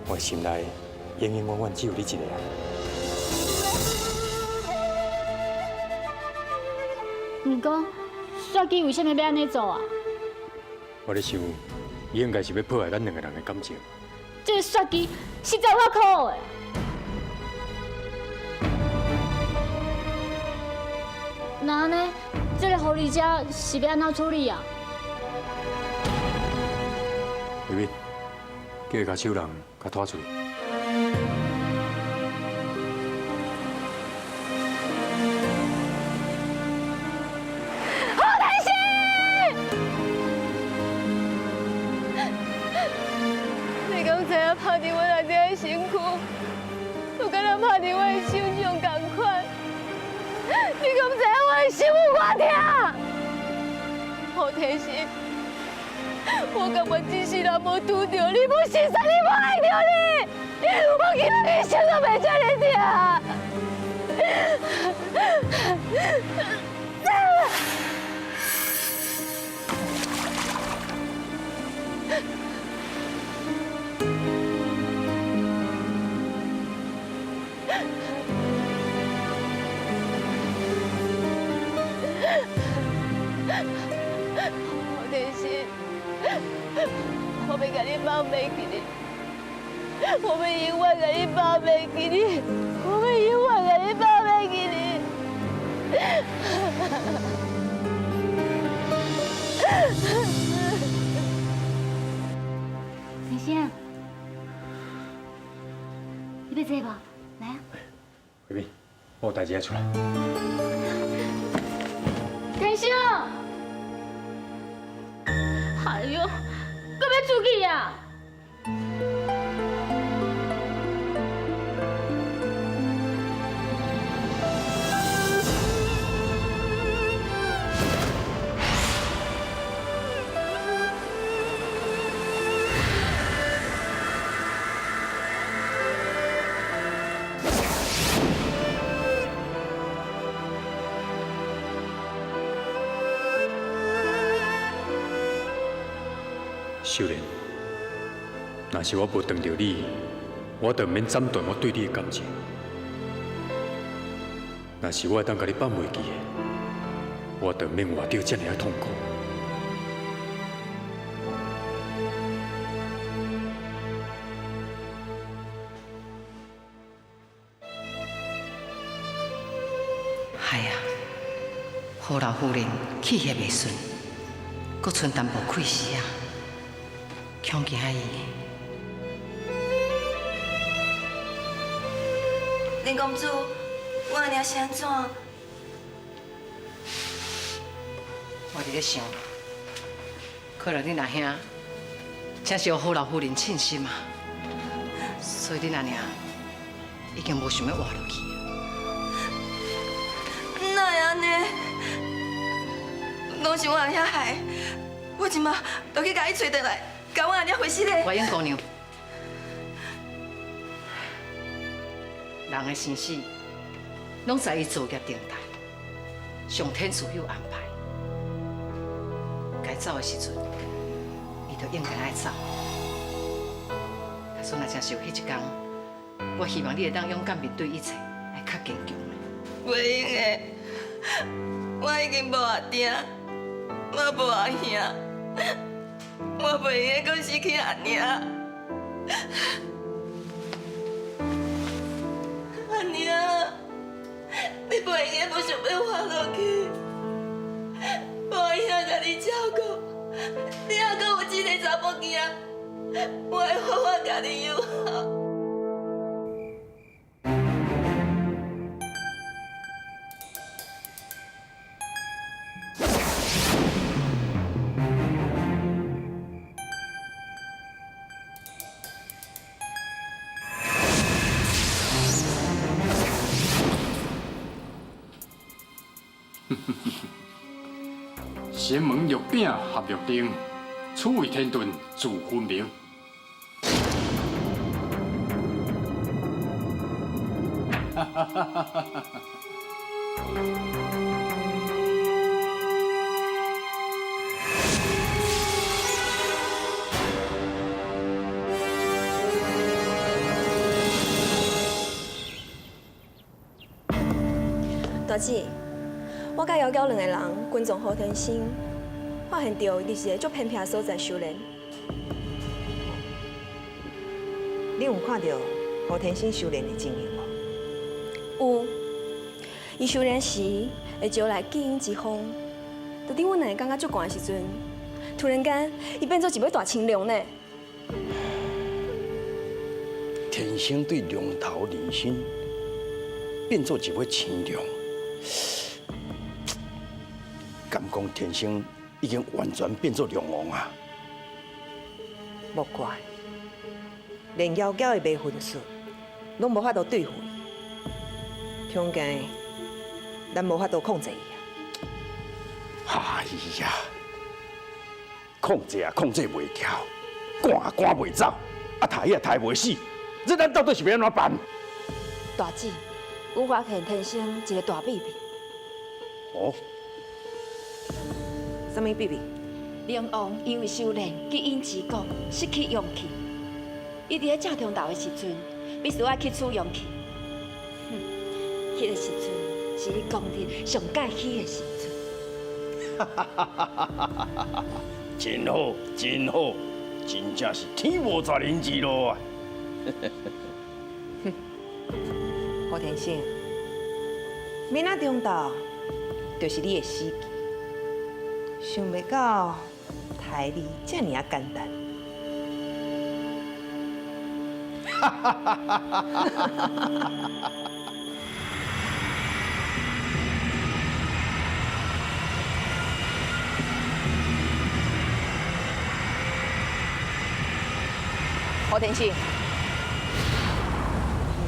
Speaker 6: 我的心内永永远远只有你一个啊！
Speaker 9: 毋过，雪姬为啥物欲按呢做啊？
Speaker 6: 我咧想，伊应该是欲破坏咱两个人的感情。
Speaker 9: 这个雪姬实在有够可恶的。那按呢，这个狐狸精是欲按怎处理啊？
Speaker 6: 慧敏，叫伊共手人共拖出去。
Speaker 9: 好天生！
Speaker 12: 你敢知影拍伫我内底的身躯，就敢若拍伫我的手上仝款？你敢知影我的心有偌疼？胡天生，我甘愿这世人无拄著你，无熟似你，无爱著你，我今仔日心都袂遮尔疼。我欲共你放袂记你，我欲永远共你放袂记你，我欲永远共你放袂记你。
Speaker 9: 天生，你欲坐无？来啊！
Speaker 6: 慧敏，我有代志爱出来。
Speaker 9: 天生，哎哟，阁欲出去啊？
Speaker 6: 秀莲，若是我无撞著你，我就毋免斩断我对你的感情。若是我会当共你放袂记的，我就毋免活著遮尔仔痛苦。
Speaker 11: 哎呀，何老夫人气血袂顺，阁剩淡薄气丝啊，恐惊伊。
Speaker 2: 林公子，我阿娘是按怎？
Speaker 11: 我伫咧想，可能恁阿兄真是予何老夫人称心啊，所以恁阿娘已经无想欲活落去。
Speaker 2: 哪会按呢？拢是我阿兄害的，我这马就去共伊揣转来，共我阿娘回死咧。
Speaker 11: 怀英姑娘，人的生死拢在伊造业定待，上天自有安排。该走的时阵，伊就应该爱走。假使若真是有彼一天，我希望你会当勇敢面对一切，会较坚强。
Speaker 2: 袂用的，我已经无阿爹，我无阿兄，我袂用阁失去阿娘。阿娘，你袂用阁无想欲活落去，无阿兄共你照顾，你犹阁有这个查某囝，我会好好共你养好。
Speaker 6: 仙门玉饼合玉定，此为天顿自分明。哈哈哈哈哈哈！
Speaker 2: 大姊，我佮姚娇两个人跟踪何天生，发现著伊伫一个足偏僻的所在修炼。
Speaker 4: 你有看著何天生修炼的情形无？
Speaker 2: 有，伊修炼时会招来气阴之风，就伫阮两个感觉足寒的时阵，突然间伊变做一尾大青龙呢。
Speaker 5: 天生对龙头离身，变做一尾青龙。敢讲天生已经完全变做龙王啊！
Speaker 4: 莫怪，连妖娇的迷魂术拢无法度对付伊，恐惊咱无法度控制伊啊！
Speaker 5: 哎呀，控制啊控制袂牢，赶啊赶袂走，啊刣也刣袂死，这咱到底是欲按怎办？
Speaker 2: 大姊，阮发现天生一个大秘密。
Speaker 5: 哦。
Speaker 4: 啥物秘密？
Speaker 2: 龙王因为修炼基因之功，失去阳气。伊伫咧正中道的时阵，必须爱去取阳气。哼，彼个时阵是伊功力上盖起的时阵。
Speaker 5: 真好，真好，真正是天无绝人之路啊！
Speaker 4: 胡天星，明仔中昼就是你的死期，想袂到刣你遮尔仔简单。胡天星，毋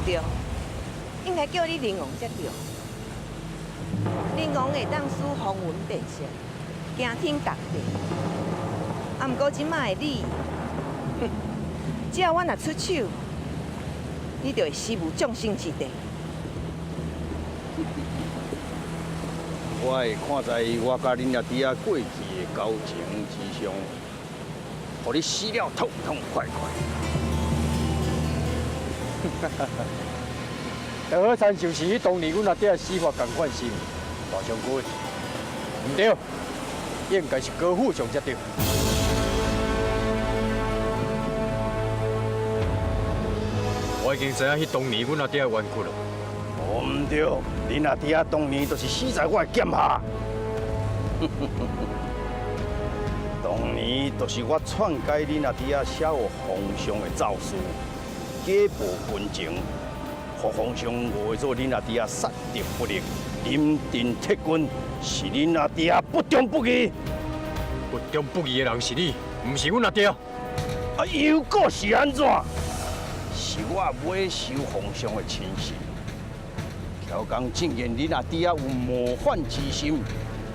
Speaker 4: 对，应该叫你灵王才对。灵王会当使风云变色，惊天动地。啊，毋过这摆的你，哼，只要我若出手，你就会死无葬身之地。
Speaker 5: 我会看在我佮恁阿弟仔过去的交情之上，予你死了痛痛快快。
Speaker 6: 就好亲像是彼当年阮阿爹的死法仝款是毋？大将军，毋对，应该是高富强才对。我已经知影彼当年阮阿爹的冤屈了。
Speaker 5: 毋对，恁阿弟仔当年就是死在我的剑下。当年就是我篡改恁阿弟仔写予皇上的诏书，假报军情，予皇上误会做恁阿弟仔杀敌不力，临阵撤军，是恁阿弟仔不忠不义。
Speaker 6: 不忠不义的人是你，毋是阮阿爹。
Speaker 5: 啊，又阁是按怎？是我买收皇上的亲信，乔江正言恁阿弟仔有谋反之心，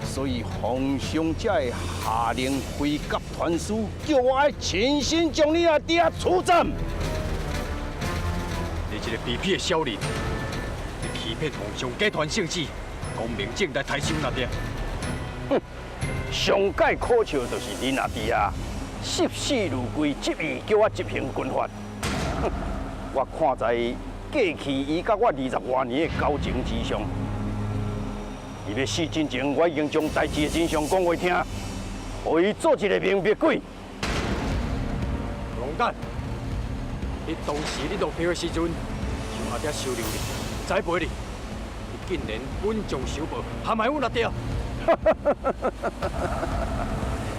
Speaker 5: 所以皇上才会下令飞鸽传书，叫我爱亲身将恁阿弟仔处斩。
Speaker 6: 你这个卑鄙的小人，你欺骗皇上，假传圣旨，光明正大刣死阮阿爹。
Speaker 5: 哼，上界可笑就是恁阿弟仔，视死如归，执意叫我执行军法。哼，我看在过去伊佮我20外年的交情之上，伊欲死之前，我已经将代志的真相讲予伊听，予伊做一个明白鬼。
Speaker 6: 王旦，你当时你落票的时阵，想阿爹收留你、栽培你，你竟然稳重守报，陷害阮阿爹。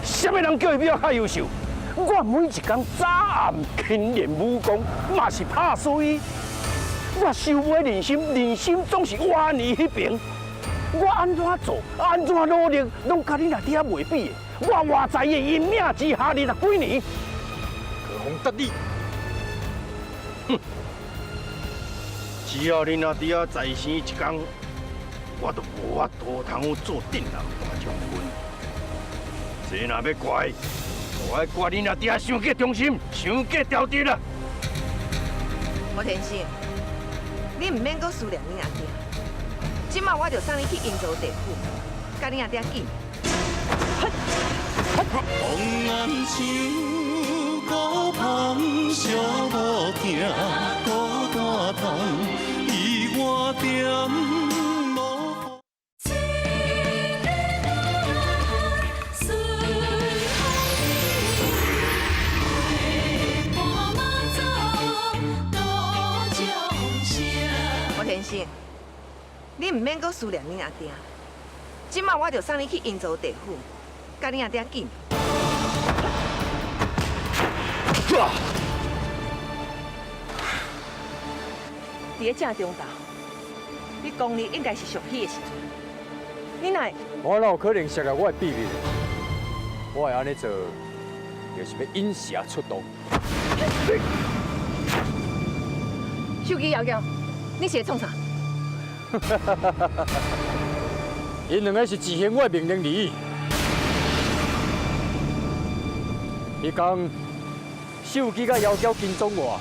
Speaker 5: 啥物人叫伊比我较优秀？我每一工早暗勤练武功，嘛是拍输伊。我收买人心，人心总是歪年彼边。我按怎做，按怎努力，拢佮恁阿弟仔袂比的。我活在伊的阴影之下20几年。
Speaker 6: 何妨得你？
Speaker 5: 哼！只要恁阿弟仔在生一天，我就无法度通好做镇南大将军。这若欲怪，我爱怪恁阿弟仔伤过忠心，伤过调直啦。
Speaker 4: 吴天生，你毋免阁思念恁阿爹，这摆我就送你去阴曹地府，佮恁阿爹见。
Speaker 1: 风暗树，孤芳寂无疼，孤单痛，伊我点无。
Speaker 4: 吴天生，你毋免阁思念恁阿爹，这摆我就送你去阴曹地府，佮恁阿爹见。伫咧正中昼，你功力应该是上起的时阵，你哪会？
Speaker 6: 我哪有可能泄露我的秘密？我会按呢做，就是欲引蛇出洞。
Speaker 11: 手机摇摇，你是咧创啥？𪜶
Speaker 6: 两个是执行我的命令而已。彼工手机佮妖娇跟踪我。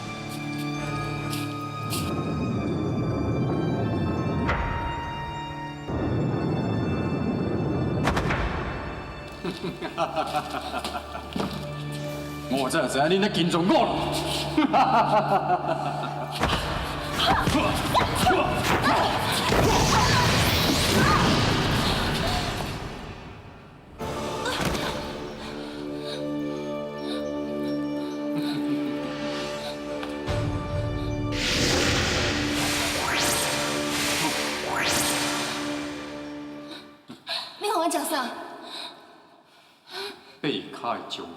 Speaker 6: 我早就知影恁咧跟踪我了。
Speaker 2: 讲食啥？
Speaker 6: 八跤的章鱼。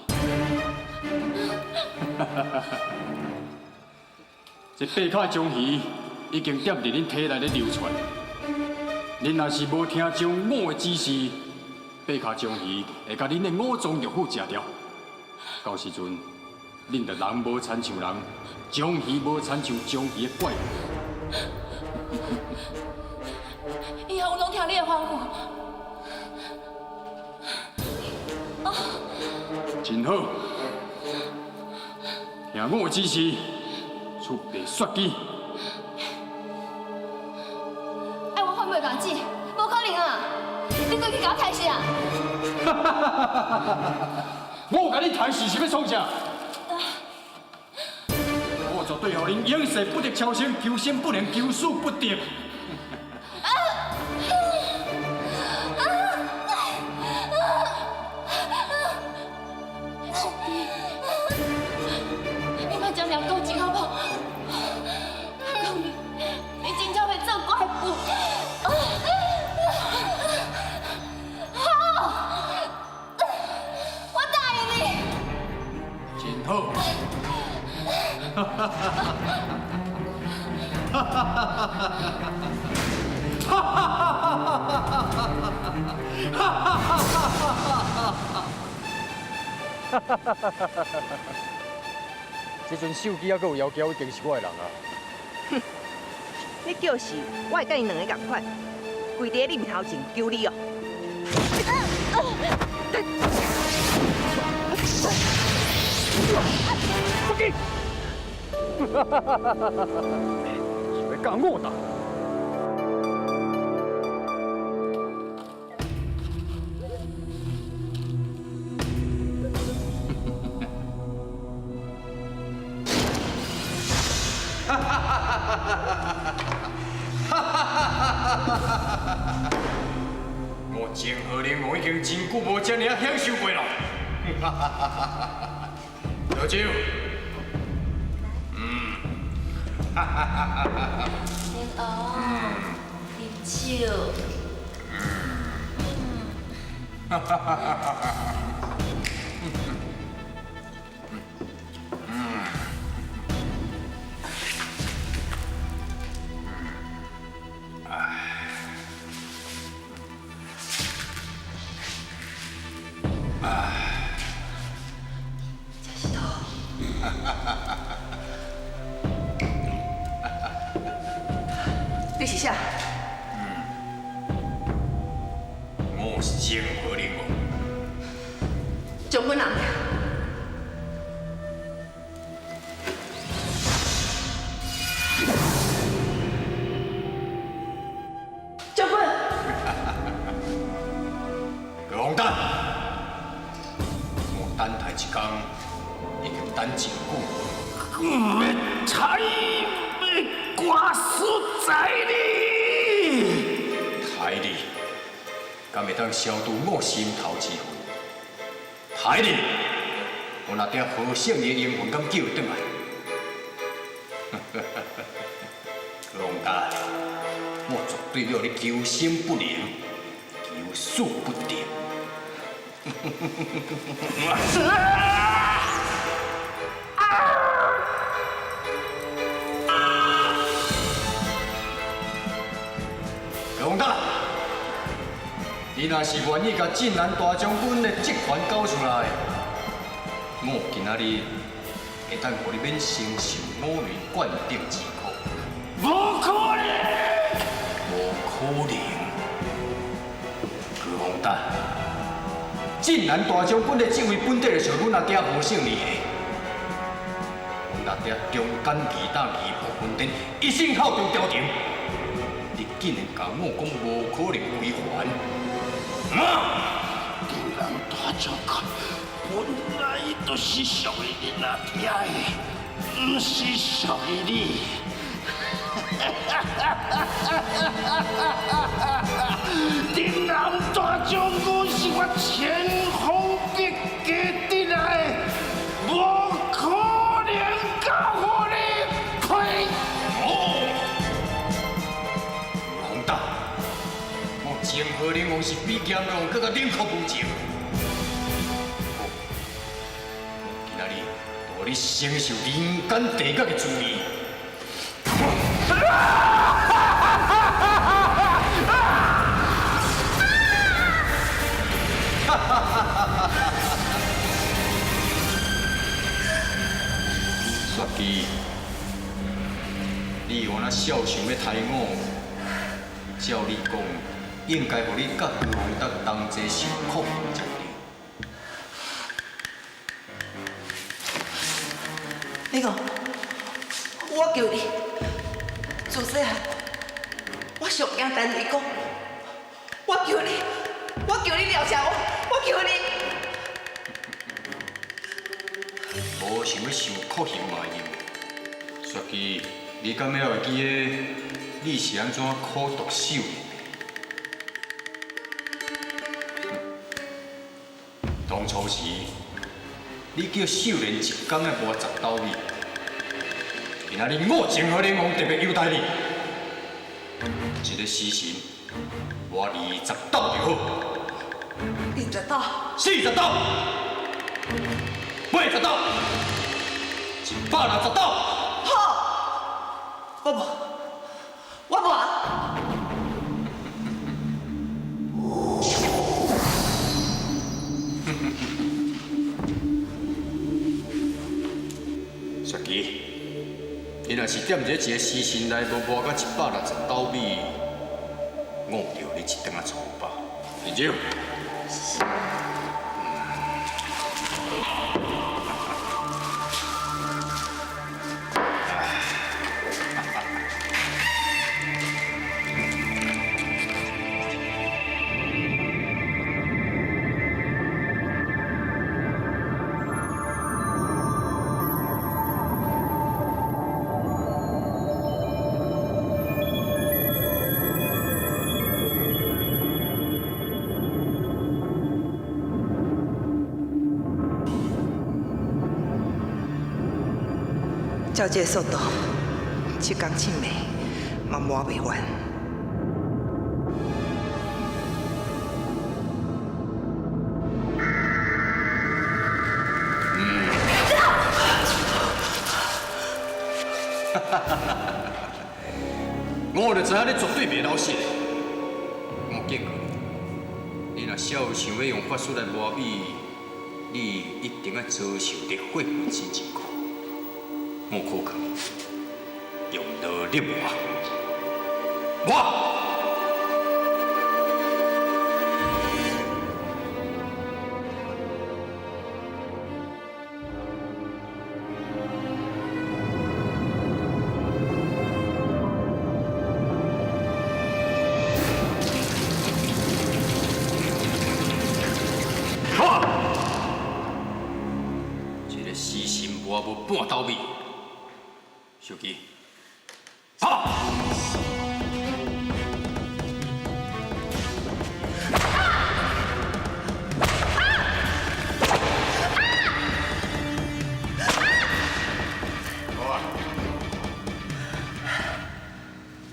Speaker 6: 这八跤的章鱼已经踮伫恁体内咧流窜。恁若是无听从我的指示，八跤章鱼会共恁的五脏六腑食掉。到时阵，恁就人无亲像人，章鱼无亲像章鱼的怪物。
Speaker 2: 以后我拢听你的吩咐。
Speaker 6: 真好，听我的指示，出白雪机。
Speaker 2: 爱我反背共子，无可能啊！你过去共我抬死啊！
Speaker 6: 我共你抬死是欲创啥？我绝对予恁永世不得超生，求生不能，求死不得。
Speaker 2: 小弟，你莫这尔讲真好无？你真正会做怪物。好，我答应你。
Speaker 6: 真好。哈哈哈哈哈哈！这阵手机还阁有妖娇，已经是我的人啊！
Speaker 4: 哼，你叫死，我会佮𪜶两个仝款，跪伫你面头前求你哦。
Speaker 6: 出去！哈哈哈哈哈！想欲佮我斗？
Speaker 5: 哈哈哈哈哈哈！
Speaker 6: 我泾河龙王已经真久无这尔享受过了。
Speaker 5: 哈哈哈哈哈！
Speaker 6: 倒酒。
Speaker 5: 哈哈哈哈哈！
Speaker 2: 龙王，啉酒。
Speaker 5: 哈哈哈哈哈！
Speaker 4: 你是啥？
Speaker 5: 我是泾河龙王。
Speaker 4: 将军人。将军。
Speaker 5: 高洪丹，我等待一天，已经等真久。
Speaker 15: 欲杀欲挂死在你，
Speaker 5: 杀你，敢会当消除我心头之恨？杀你，我若定何胜的英魂敢叫转来？高洪丹，我绝对予你求生不能，求死不得。高洪达，你若是愿意共镇南大将军的职权交出来，我今仔日会当予你免承受五雷灌顶之苦。
Speaker 15: 无可能，
Speaker 5: 无可能。高洪达，镇南大将军的职位本底就是阮阿爹何胜利的，阮阿爹忠肝义胆义薄云天，一心效忠朝廷。你竟然共我讲无可能归还？
Speaker 15: 啊！镇南大将军本来就是属于恁阿爹的，毋是属于你。镇南大将军是我千方百计得来的，无可能交予你。呸！
Speaker 5: 洪大，我泾河龙
Speaker 6: 灵王是比阎罗王阁较冷酷无情。好，今仔日就予你承受人间地狱的滋味。雪姬，你有按怎痟想欲刣我？照你讲，应该予你佮何宏德同齐受苦才对。
Speaker 2: 你讲，我求你，自细汉，我上惊陈雷公，我求你，我求你饶舌我，我求你。
Speaker 6: 无想欲受酷刑嘛用。雪姬，你敢会会记得你是按怎苦毒秀莲的？当初时，你叫秀莲一工爱磨10斗米，今仔日我泾河灵王特别优待你，一个时辰磨20斗就好。
Speaker 2: 20斗。
Speaker 6: 40斗。80斗。160斗。
Speaker 2: 好，我无，我无。
Speaker 6: 雪姬，你若是踮这一个时辰内无磨到160斗米，我就你一顿仔粗饱。饮酒。
Speaker 4: 照这个速度，7工7暝嘛磨袂完。
Speaker 6: 我就知影你绝对袂老实的。我警告你，你若痟想欲用法术来磨米，你一定爱遭受烈火焚身之苦。我苦劝你，用劳力磨，磨。好，一个时辰磨无半斗米。秀姬，好。好啊，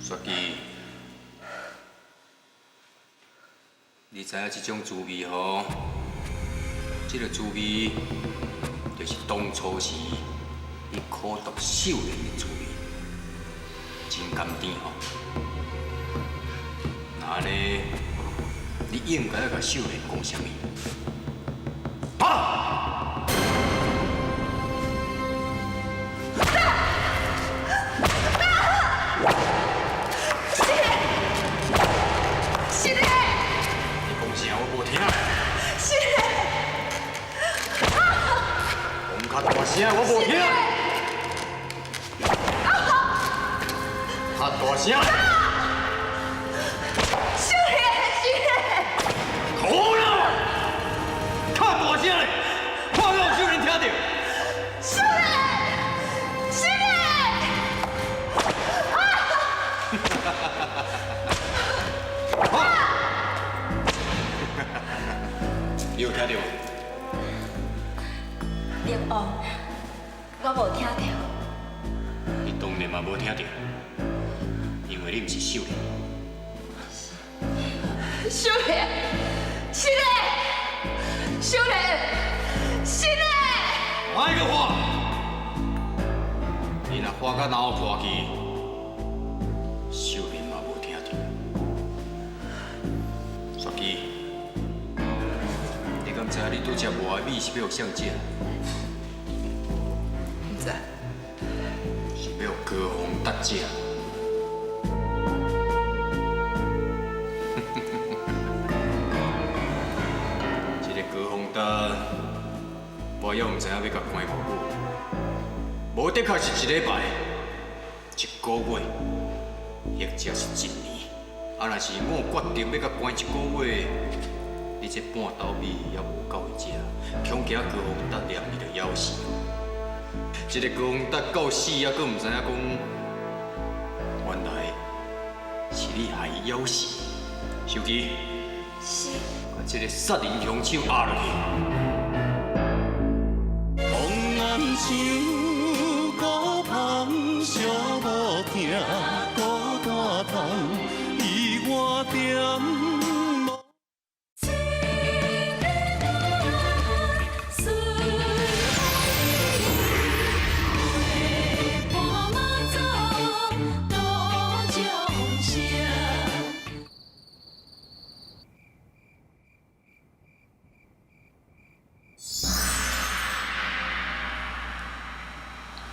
Speaker 6: 雪姬，你知影这种滋味吼？这个滋味就是当初时你苦毒秀莲的滋味。真甘甜吼！那按呢，你应该爱共秀莲讲啥物？跑！
Speaker 2: 是的，是的。
Speaker 6: 你讲啥？我无听。
Speaker 2: 是的。
Speaker 6: 讲较大声，我无听。较大声！
Speaker 2: 秀莲，是的。
Speaker 6: 可恶！较大声咧，看到秀莲听著。
Speaker 2: 秀莲，是的。
Speaker 6: 啊！你有听著无？
Speaker 2: 灵王，我无听著。
Speaker 6: 你当然嘛无听著。因为你毋是秀莲。
Speaker 2: 秀莲，是嘞，秀莲，是嘞。
Speaker 16: 莫阁喊！你若喊甲脑破去，秀莲嘛无听著。雪姬，你敢知影你拄才无爱米是欲予谁食？
Speaker 2: 毋知。
Speaker 16: 是欲予高宏达食。这个高宏达，我也毋知影欲共关偌久，无的确是一礼拜、一个月，或者是一年。啊，若是我决定欲共关一个月，你这半斗米也无够伊食，恐惊高宏达连伊就枵死。这个高宏达到死犹阁毋知影讲，原来是你害伊枵死。秀姬，
Speaker 2: 是。
Speaker 16: 把这个杀人凶手押落去。
Speaker 1: 风暗像孤芳，寂无疼，孤单痛，伊我点。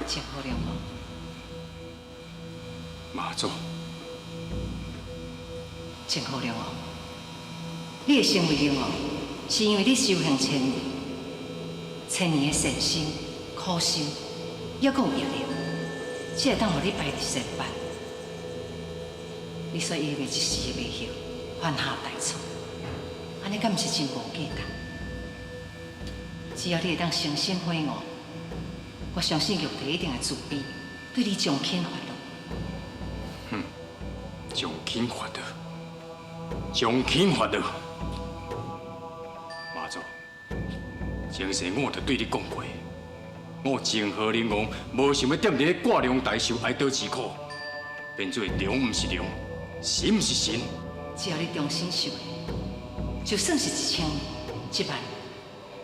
Speaker 11: 真好了无？
Speaker 6: 妈祖，
Speaker 11: 真好了无？你会成为龙王，是因为你修行千年，千年的善心、苦心，犹阁有业力，才会当予你排伫前班。你煞因为一时的迷惑，犯下大错，按呢敢毋是真无价值？只要你会当诚心悔悟，我相信玉帝一定会慈悲，对你从轻发落。
Speaker 6: 哼，从轻发落，从轻发落。妈祖，前世我就对你讲过，我泾河龙王无想欲踮伫咧挂龙台受挨刀之苦，变做龙毋是龙，神毋是神。
Speaker 11: 只要你重新修炼，就算是1000年、1万年，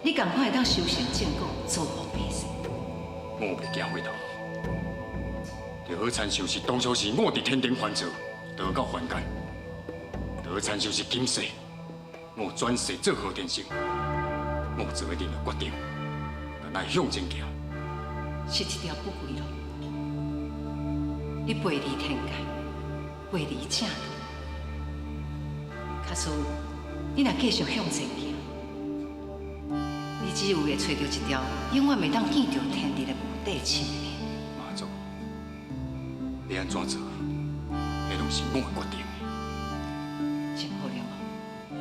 Speaker 11: 你仝款会当修成正果，造福百姓。
Speaker 6: 我袂惊回头，就好亲像是当初是我伫天庭犯错，堕到凡间；就好亲像是今世，我转世做何天成，我做的任何决定，都爱向前行。
Speaker 11: 是一条不归路。你背离天界，背离正路。假使你若继续向前行，你只有会揣著一条永远袂当见著天日的无底深潭。
Speaker 6: 妈祖，欲按怎做，彼拢是我的决定。
Speaker 11: 真好了无？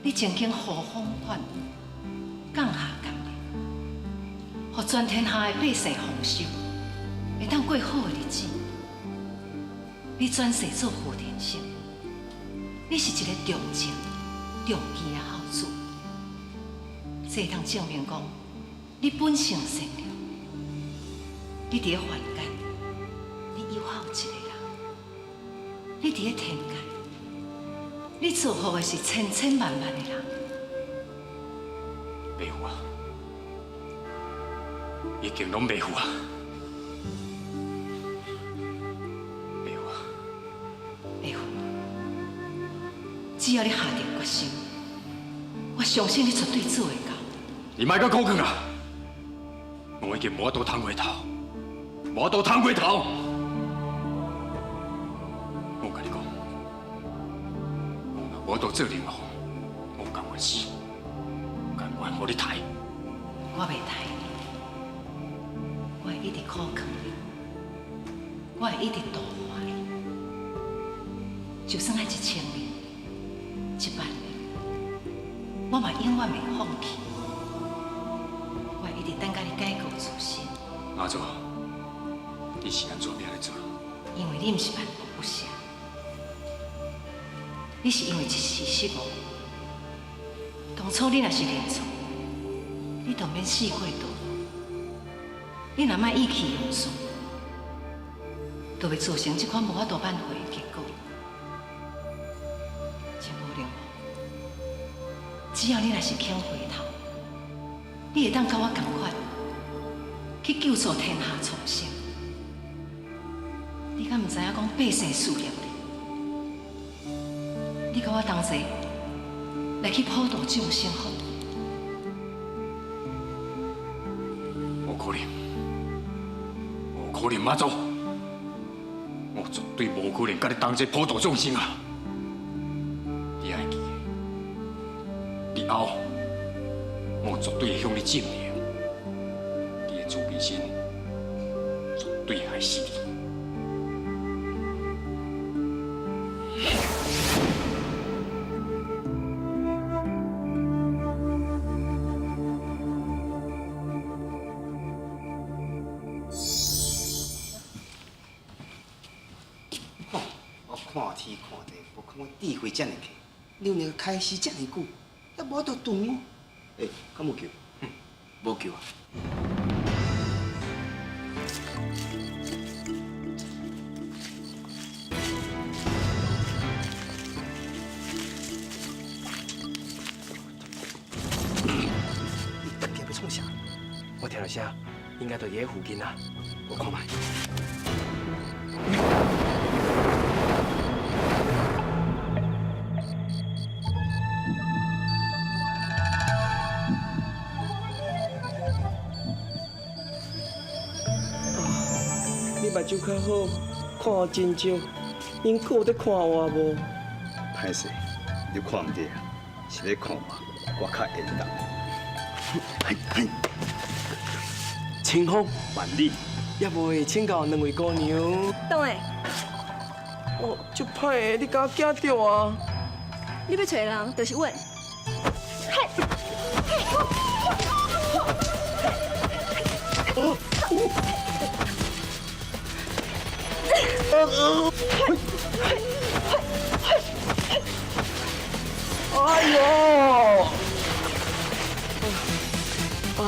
Speaker 11: 你曾经呼风唤雨，降下甘霖，予全天下的百姓丰收，会当过好的日子。你转世做何天成，你是一个重情重义的孝子。这会当证明讲，你本性善良。你伫咧凡间，你有孝一个人；你伫咧天界，你造福的是千千万万的人。
Speaker 6: 袂赴啊，已经拢袂赴啊，袂赴啊，
Speaker 11: 袂赴。只要你下定决心，我相信你绝对做会到。
Speaker 6: 你莫阁讲讲啊！我已经无法度通回头，无法度通回头。我共你讲，我若无法度做龙王，我甘愿死，甘愿予你刣。
Speaker 11: 我袂刣你，我会一直苦劝你，我会一直度化你。就算爱1000年、1万年，我嘛永远袂放弃。我会一直等甲你改过自新。
Speaker 6: 妈祖，你是按怎欲按呢做？
Speaker 11: 因为你毋是万恶不赦，你是因为一时失误。当初你若是认错，你就免死过堕落。你若莫意气用事，就袂造成这款无法度挽回的结果。真无良。只要你若是肯回头，你会当佮我仝款去救助天下苍生。你敢毋知影讲百姓思念你？你佮我同齐来去普度众生好？
Speaker 6: 无可能，无可能，妈祖，我绝对无可能佮你同齐普度众生啊！你爱记得，日后我绝对会向你证明，你的慈悲心绝对害死你。
Speaker 8: 我看天看地，无看我智慧遮尔强，娘娘开始遮尔久，也无法度断哦。欸，敢有救？无救啊！你大家欲创啥？
Speaker 7: 我听著声，应该就伫彼附近啊。
Speaker 8: 我看觅。
Speaker 7: 你目睭较好，看我真少，𪜶阁有咧看我无？
Speaker 8: 歹势，你看毋著，是咧看我，我较缘投。
Speaker 7: 清风
Speaker 8: 万里，
Speaker 7: 也无会请教两位姑娘。
Speaker 2: 当会。
Speaker 7: 哦，足歹的，你敢惊著啊？
Speaker 2: 你欲揣的人就是阮。嘿，嘿，
Speaker 7: 哎呦！啊！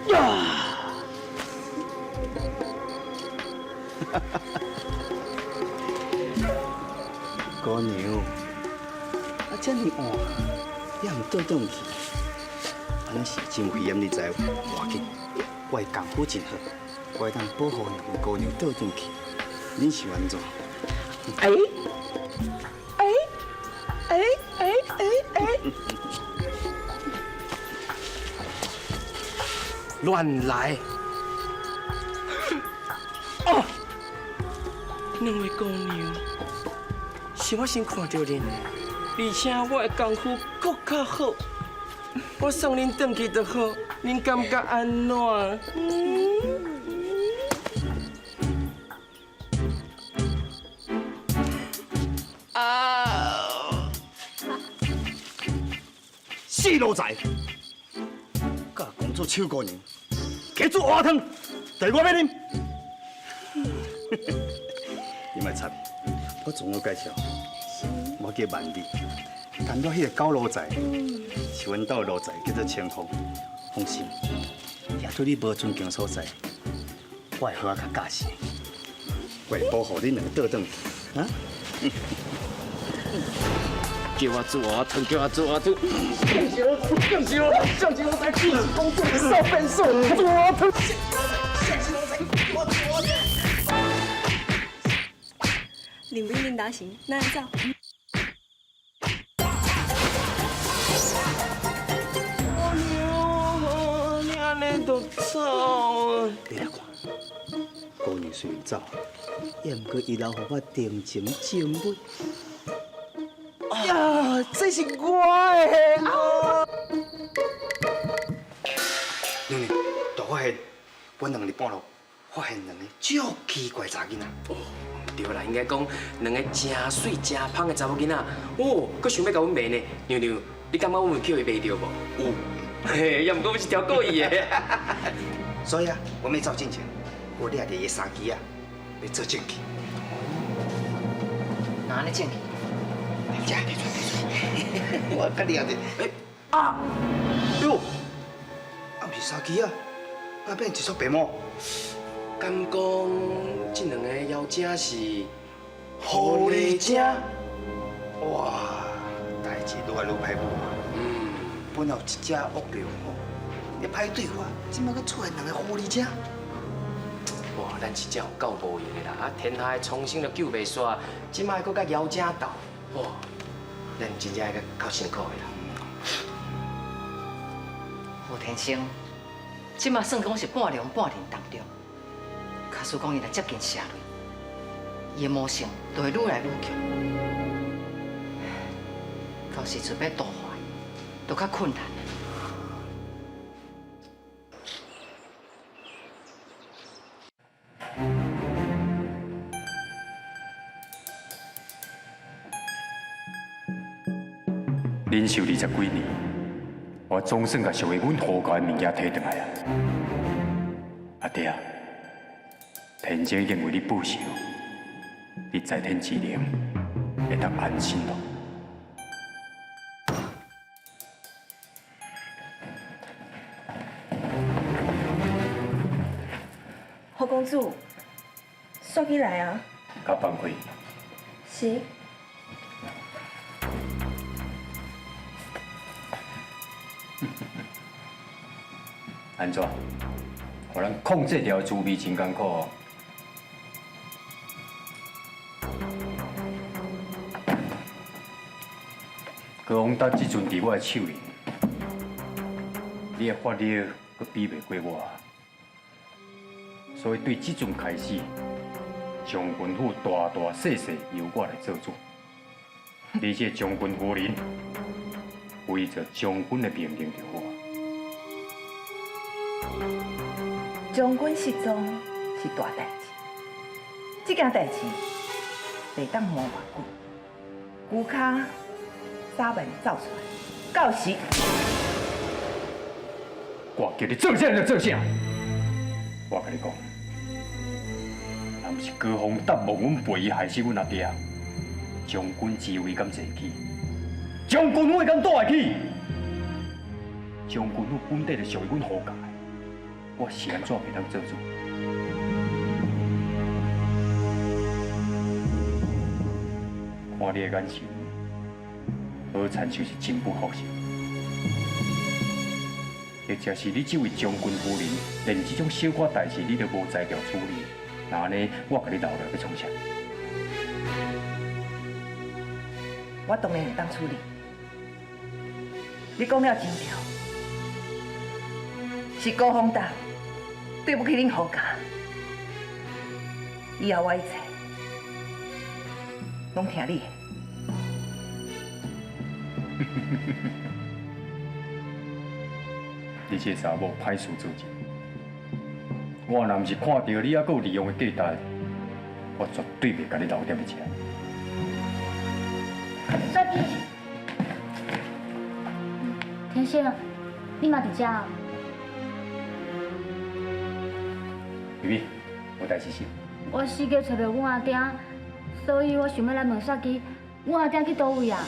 Speaker 8: 呀！姑娘，啊，遮尔晚，也毋倒转去，按呢是真危险，你知无？无要紧，我的功夫真好，我会当保护两位姑娘倒转去。恁是按怎？
Speaker 7: 哎，哎，哎哎哎哎！乱来！哦，两位姑娘，是我先看著恁，而且我的功夫阁较好，我送恁转去就好，恁感觉按怎？啊！
Speaker 8: 死奴才！佮公主手姑娘，加煮芋汤，就是我欲啉。你莫插，我自我介绍，我叫万里，谈到彼个狗奴才，是阮兜的奴才，叫做清风。放心，也对你无尊敬的所在，我会好好共教示，我会保护恁两个倒转去，啊？
Speaker 7: 叫我煮芋汤，叫我煮芋汤。更是我，更是我，在主持公主少变数，煮芋汤。
Speaker 2: 林美林大神，咱来走。
Speaker 7: 姑娘，你按呢就走。
Speaker 8: 你来看，姑娘虽然走，也毋过伊留予我定情证物。
Speaker 7: 呀，这是我的啊！
Speaker 8: 娘娘，大发现，阮两个伫半路发现两个足奇怪查某囡仔。
Speaker 7: 哦，对啦，应该讲两个诚媠诚芳的查某囡仔，哦，阁想欲共阮卖呢。娘娘，你感觉阮有叫伊卖著无？有，嘿，也毋过阮是调故意的。
Speaker 8: 所以啊，我欲走进前，我掠著伊的衫旗仔，欲做证据。
Speaker 11: 哪咧证据？
Speaker 8: 我较掠著。哎
Speaker 7: 啊！哟，
Speaker 8: 是三支啊，哪变一束白毛？
Speaker 7: 敢讲这两个妖精是
Speaker 8: 狐狸精？哇，代志愈来愈歹无啊！本来有一只恶龙吼，会歹对付，这摆阁出现两个狐狸精。
Speaker 7: 哇，咱真正有够无闲的啦！啊，天下的苍生都救袂煞，这摆阁佮妖精斗，哇，咱真正会够辛苦的啦。
Speaker 11: 胡天生，这马算讲是半龙半人当中，假使讲伊若接近蛇类，伊的魔性就会愈来愈强，到时阵欲度化伊，就较困难。
Speaker 6: 忍受20几年，我总算共属于阮胡家的物件提转来啊！阿爹啊，天生已经为你报仇，你在天之灵会当安心咯。
Speaker 4: 胡公子，煞起来啊！
Speaker 6: 甲放开。
Speaker 12: 是。
Speaker 6: 按怎？予咱控制牢的滋味真艰苦哦。高宏达这阵伫我的手里，你的法力阁比袂过我，所以对这阵开始，将军府大大细细由我来做主。你这将军夫人，违着将军的命令就好。
Speaker 4: 将军失踪是大代志，这件代志袂当瞒偌久，龟跤早晚走出来，到时
Speaker 6: 我叫你做啥就做啥。我共你讲，若毋是高宏达望阮陪伊害死阮阿爹，将军之位敢坐起？将军府敢住会起？将军府本底就属于阮胡家的，我是按怎袂当做主？看你的眼神，好亲像是真不服气，或者是你这位将军夫人，连这种小可代志你都无才调处理，那按呢，我共你留落欲创啥？
Speaker 4: 我当然会当处理。你讲了真对，是高宏达对不起恁胡家，以后我一切拢听你的。
Speaker 6: 你这查某歹事做尽，我若毋是看到你犹阁有利用的价值，我绝对袂共你留踮咧遮。
Speaker 9: 雪姬，天生，你嘛伫遮哦？
Speaker 6: 妹妹，有代志是？
Speaker 9: 我四界揣袂阮阿爹，所以我想欲来问雪姬，阮阿爹去佗位啊？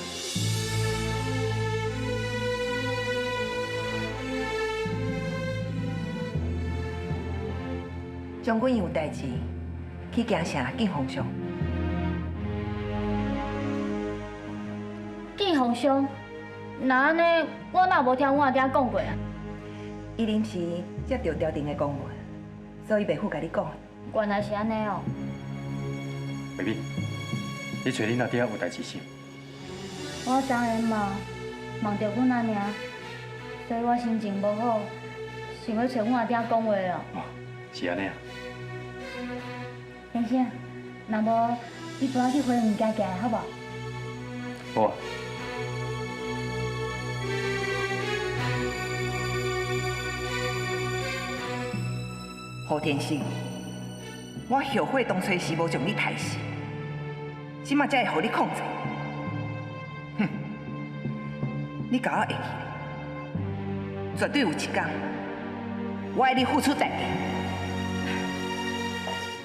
Speaker 4: 将军有代志，去京城见皇上。
Speaker 9: 见皇上？那按呢，我哪无听阮阿爹讲过啊？
Speaker 4: 伊临时接到朝廷的公文，所以袂赴共你讲。
Speaker 9: 原来是按呢哦。
Speaker 6: 妹妹，你揣恁阿爹有代志是？
Speaker 9: 我昨昏嘛梦著阮阿娘，所以我心情无好，想欲揣阮阿爹讲话咯。
Speaker 6: 哦，是按呢啊。
Speaker 9: 先生，若无你陪我去花园行行，好无？
Speaker 6: 好啊。
Speaker 4: 胡天生，我后悔当初时无将你杀死，这马才会予你控制。哼，你共我会记咧，绝对有一天，我爱你付出代价。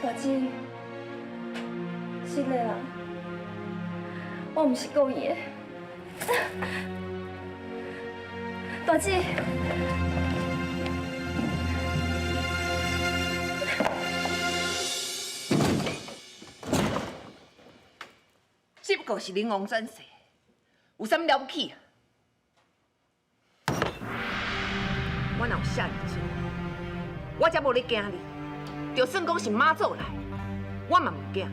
Speaker 12: 大姐，是的啦，我毋是故意的。大姐，
Speaker 4: 過是靈王轉世，有啥物了不起啊？我若有遮爾少，我才無咧驚你。就算講是媽祖來，我嘛毋驚。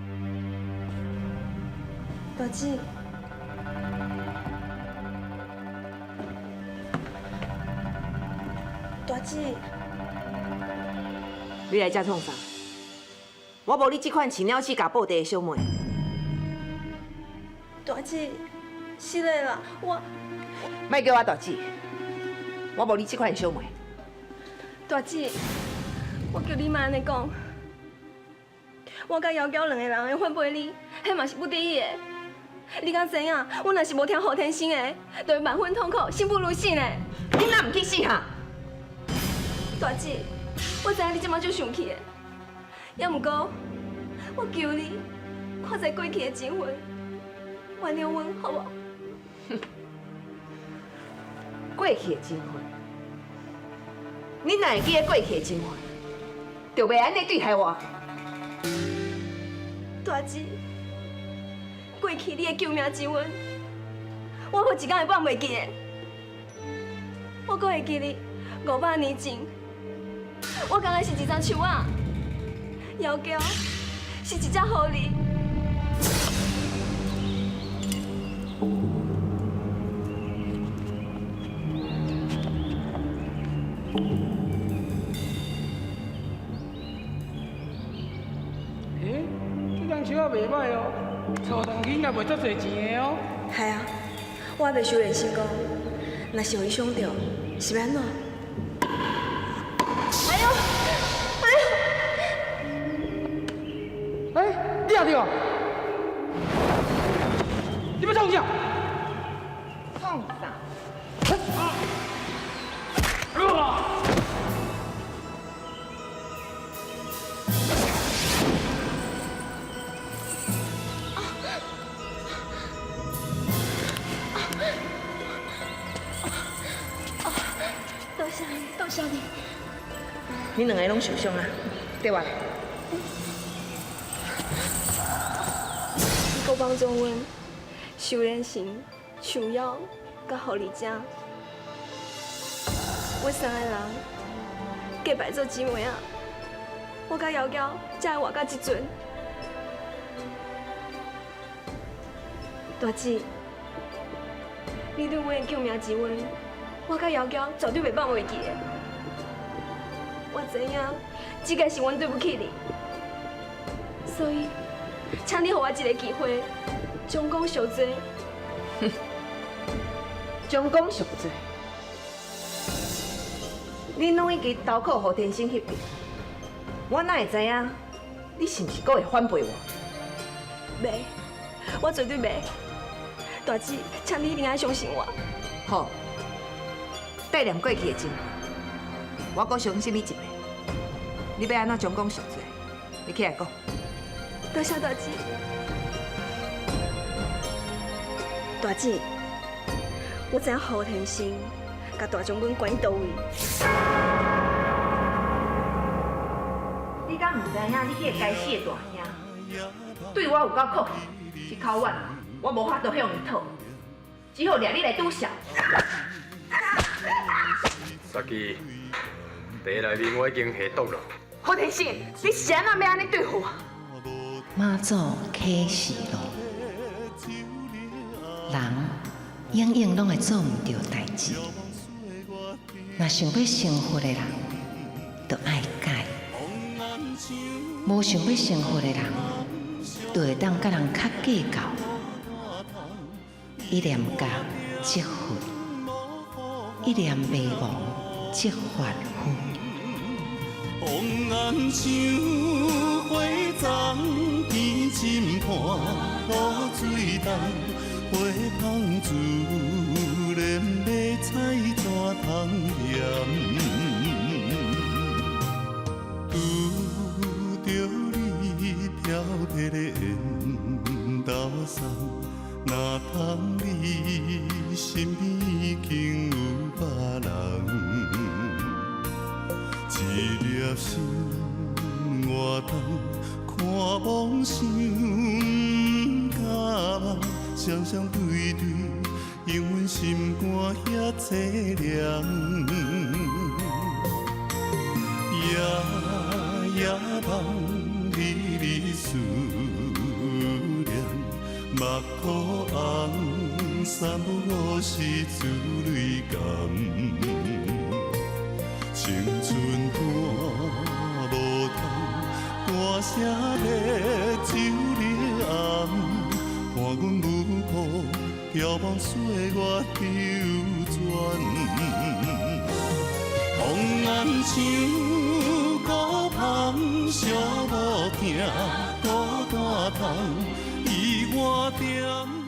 Speaker 12: 大姊，大姊，
Speaker 4: 你來這創啥？我無你這款飼鳥鼠共報地的小妹。
Speaker 12: 大姊，是的啦，我。
Speaker 4: 莫叫我大姊，我無你這款的小妹。
Speaker 12: 大姊，我叫你莫按呢講，我佮姚娇兩个人會反背你，彼嘛是不得已的。你敢知影？阮若是無聽胡天星的，就會萬分痛苦，生不如死呢。
Speaker 4: 你若毋去死哈？
Speaker 12: 大姊，我知影你這馬足生氣的，也毋過，我求你，看在過去的情分，原諒阮好無？
Speaker 4: 過去的情分，你若會記得過去的情分，就袂按呢對待我。
Speaker 12: 大姊，過去你的救命之恩，我無一天會放袂記的。我閣會記得500年前，我敢若是一丛樹仔，妖娇是一隻狐狸。
Speaker 15: 欸，這丛樹仔袂䆀哦，娶轉去應該袂足濟錢的哦。
Speaker 12: 係啊，我還袂修煉成功，若是予伊傷著，是欲按怎？哎喲，哎喲！
Speaker 15: 欸，你也著啊？你欲創啥？
Speaker 4: 創啥？
Speaker 12: 多謝你，多謝你。
Speaker 4: 你兩个攏受傷啊？綴我來。
Speaker 12: 你閣幫助阮修煉成樹妖佮狐狸精，阮三个人結拜做姊妹仔，我佮妖嬌才會活到這陣。大姊，你對阮的救命之恩，我佮妖嬌絕對袂放袂記的。我知影，這个是阮對不起你，所以，請你予我一个機會，將功贖罪。
Speaker 4: 將功贖罪？你攏已經投靠胡天星彼邊，我哪會知影你是毋是閣會反背我？
Speaker 12: 袂，我絕對袂。大姊，請你一定愛相信我。
Speaker 4: 好，帶念過去的情分，我閣相信你一遍。你欲按怎將功贖罪？你起來講。
Speaker 12: 多謝大姊。大姊，我知影胡天星共大將軍關佇佗位。
Speaker 4: 你敢毋知影？你彼个該死的大兄對我有夠客氣，這口碗我無法度向伊討，只好掠你來拄痟。
Speaker 16: 雪姬，茶內面我已經下毒了。
Speaker 4: 胡天星，你是按怎欲按呢對付我？
Speaker 17: 媽祖啟示錄，人永遠攏會做毋著代誌。若想欲成佛的人，就愛改；無想欲成佛的人，就會當佮人較計較。一念覺則佛，一念迷茫則凡夫。
Speaker 1: 紅顏像花丛，天深伴露水重，花香自然欲采怎通嫌？拄著你飘飘的缘投送，哪通你身边已经有别人？一粒心活动，看梦想毋敢梦，
Speaker 18: 双双对对，让阮心肝遐凄凉。夜夜梦你你思念，目眶红，三不五时珠泪干。青春伴无通，歌声欲酒你暗，伴阮舞步，遥望岁月流转。红颜像孤芳，寂寞疼，孤单痛，伊我踮。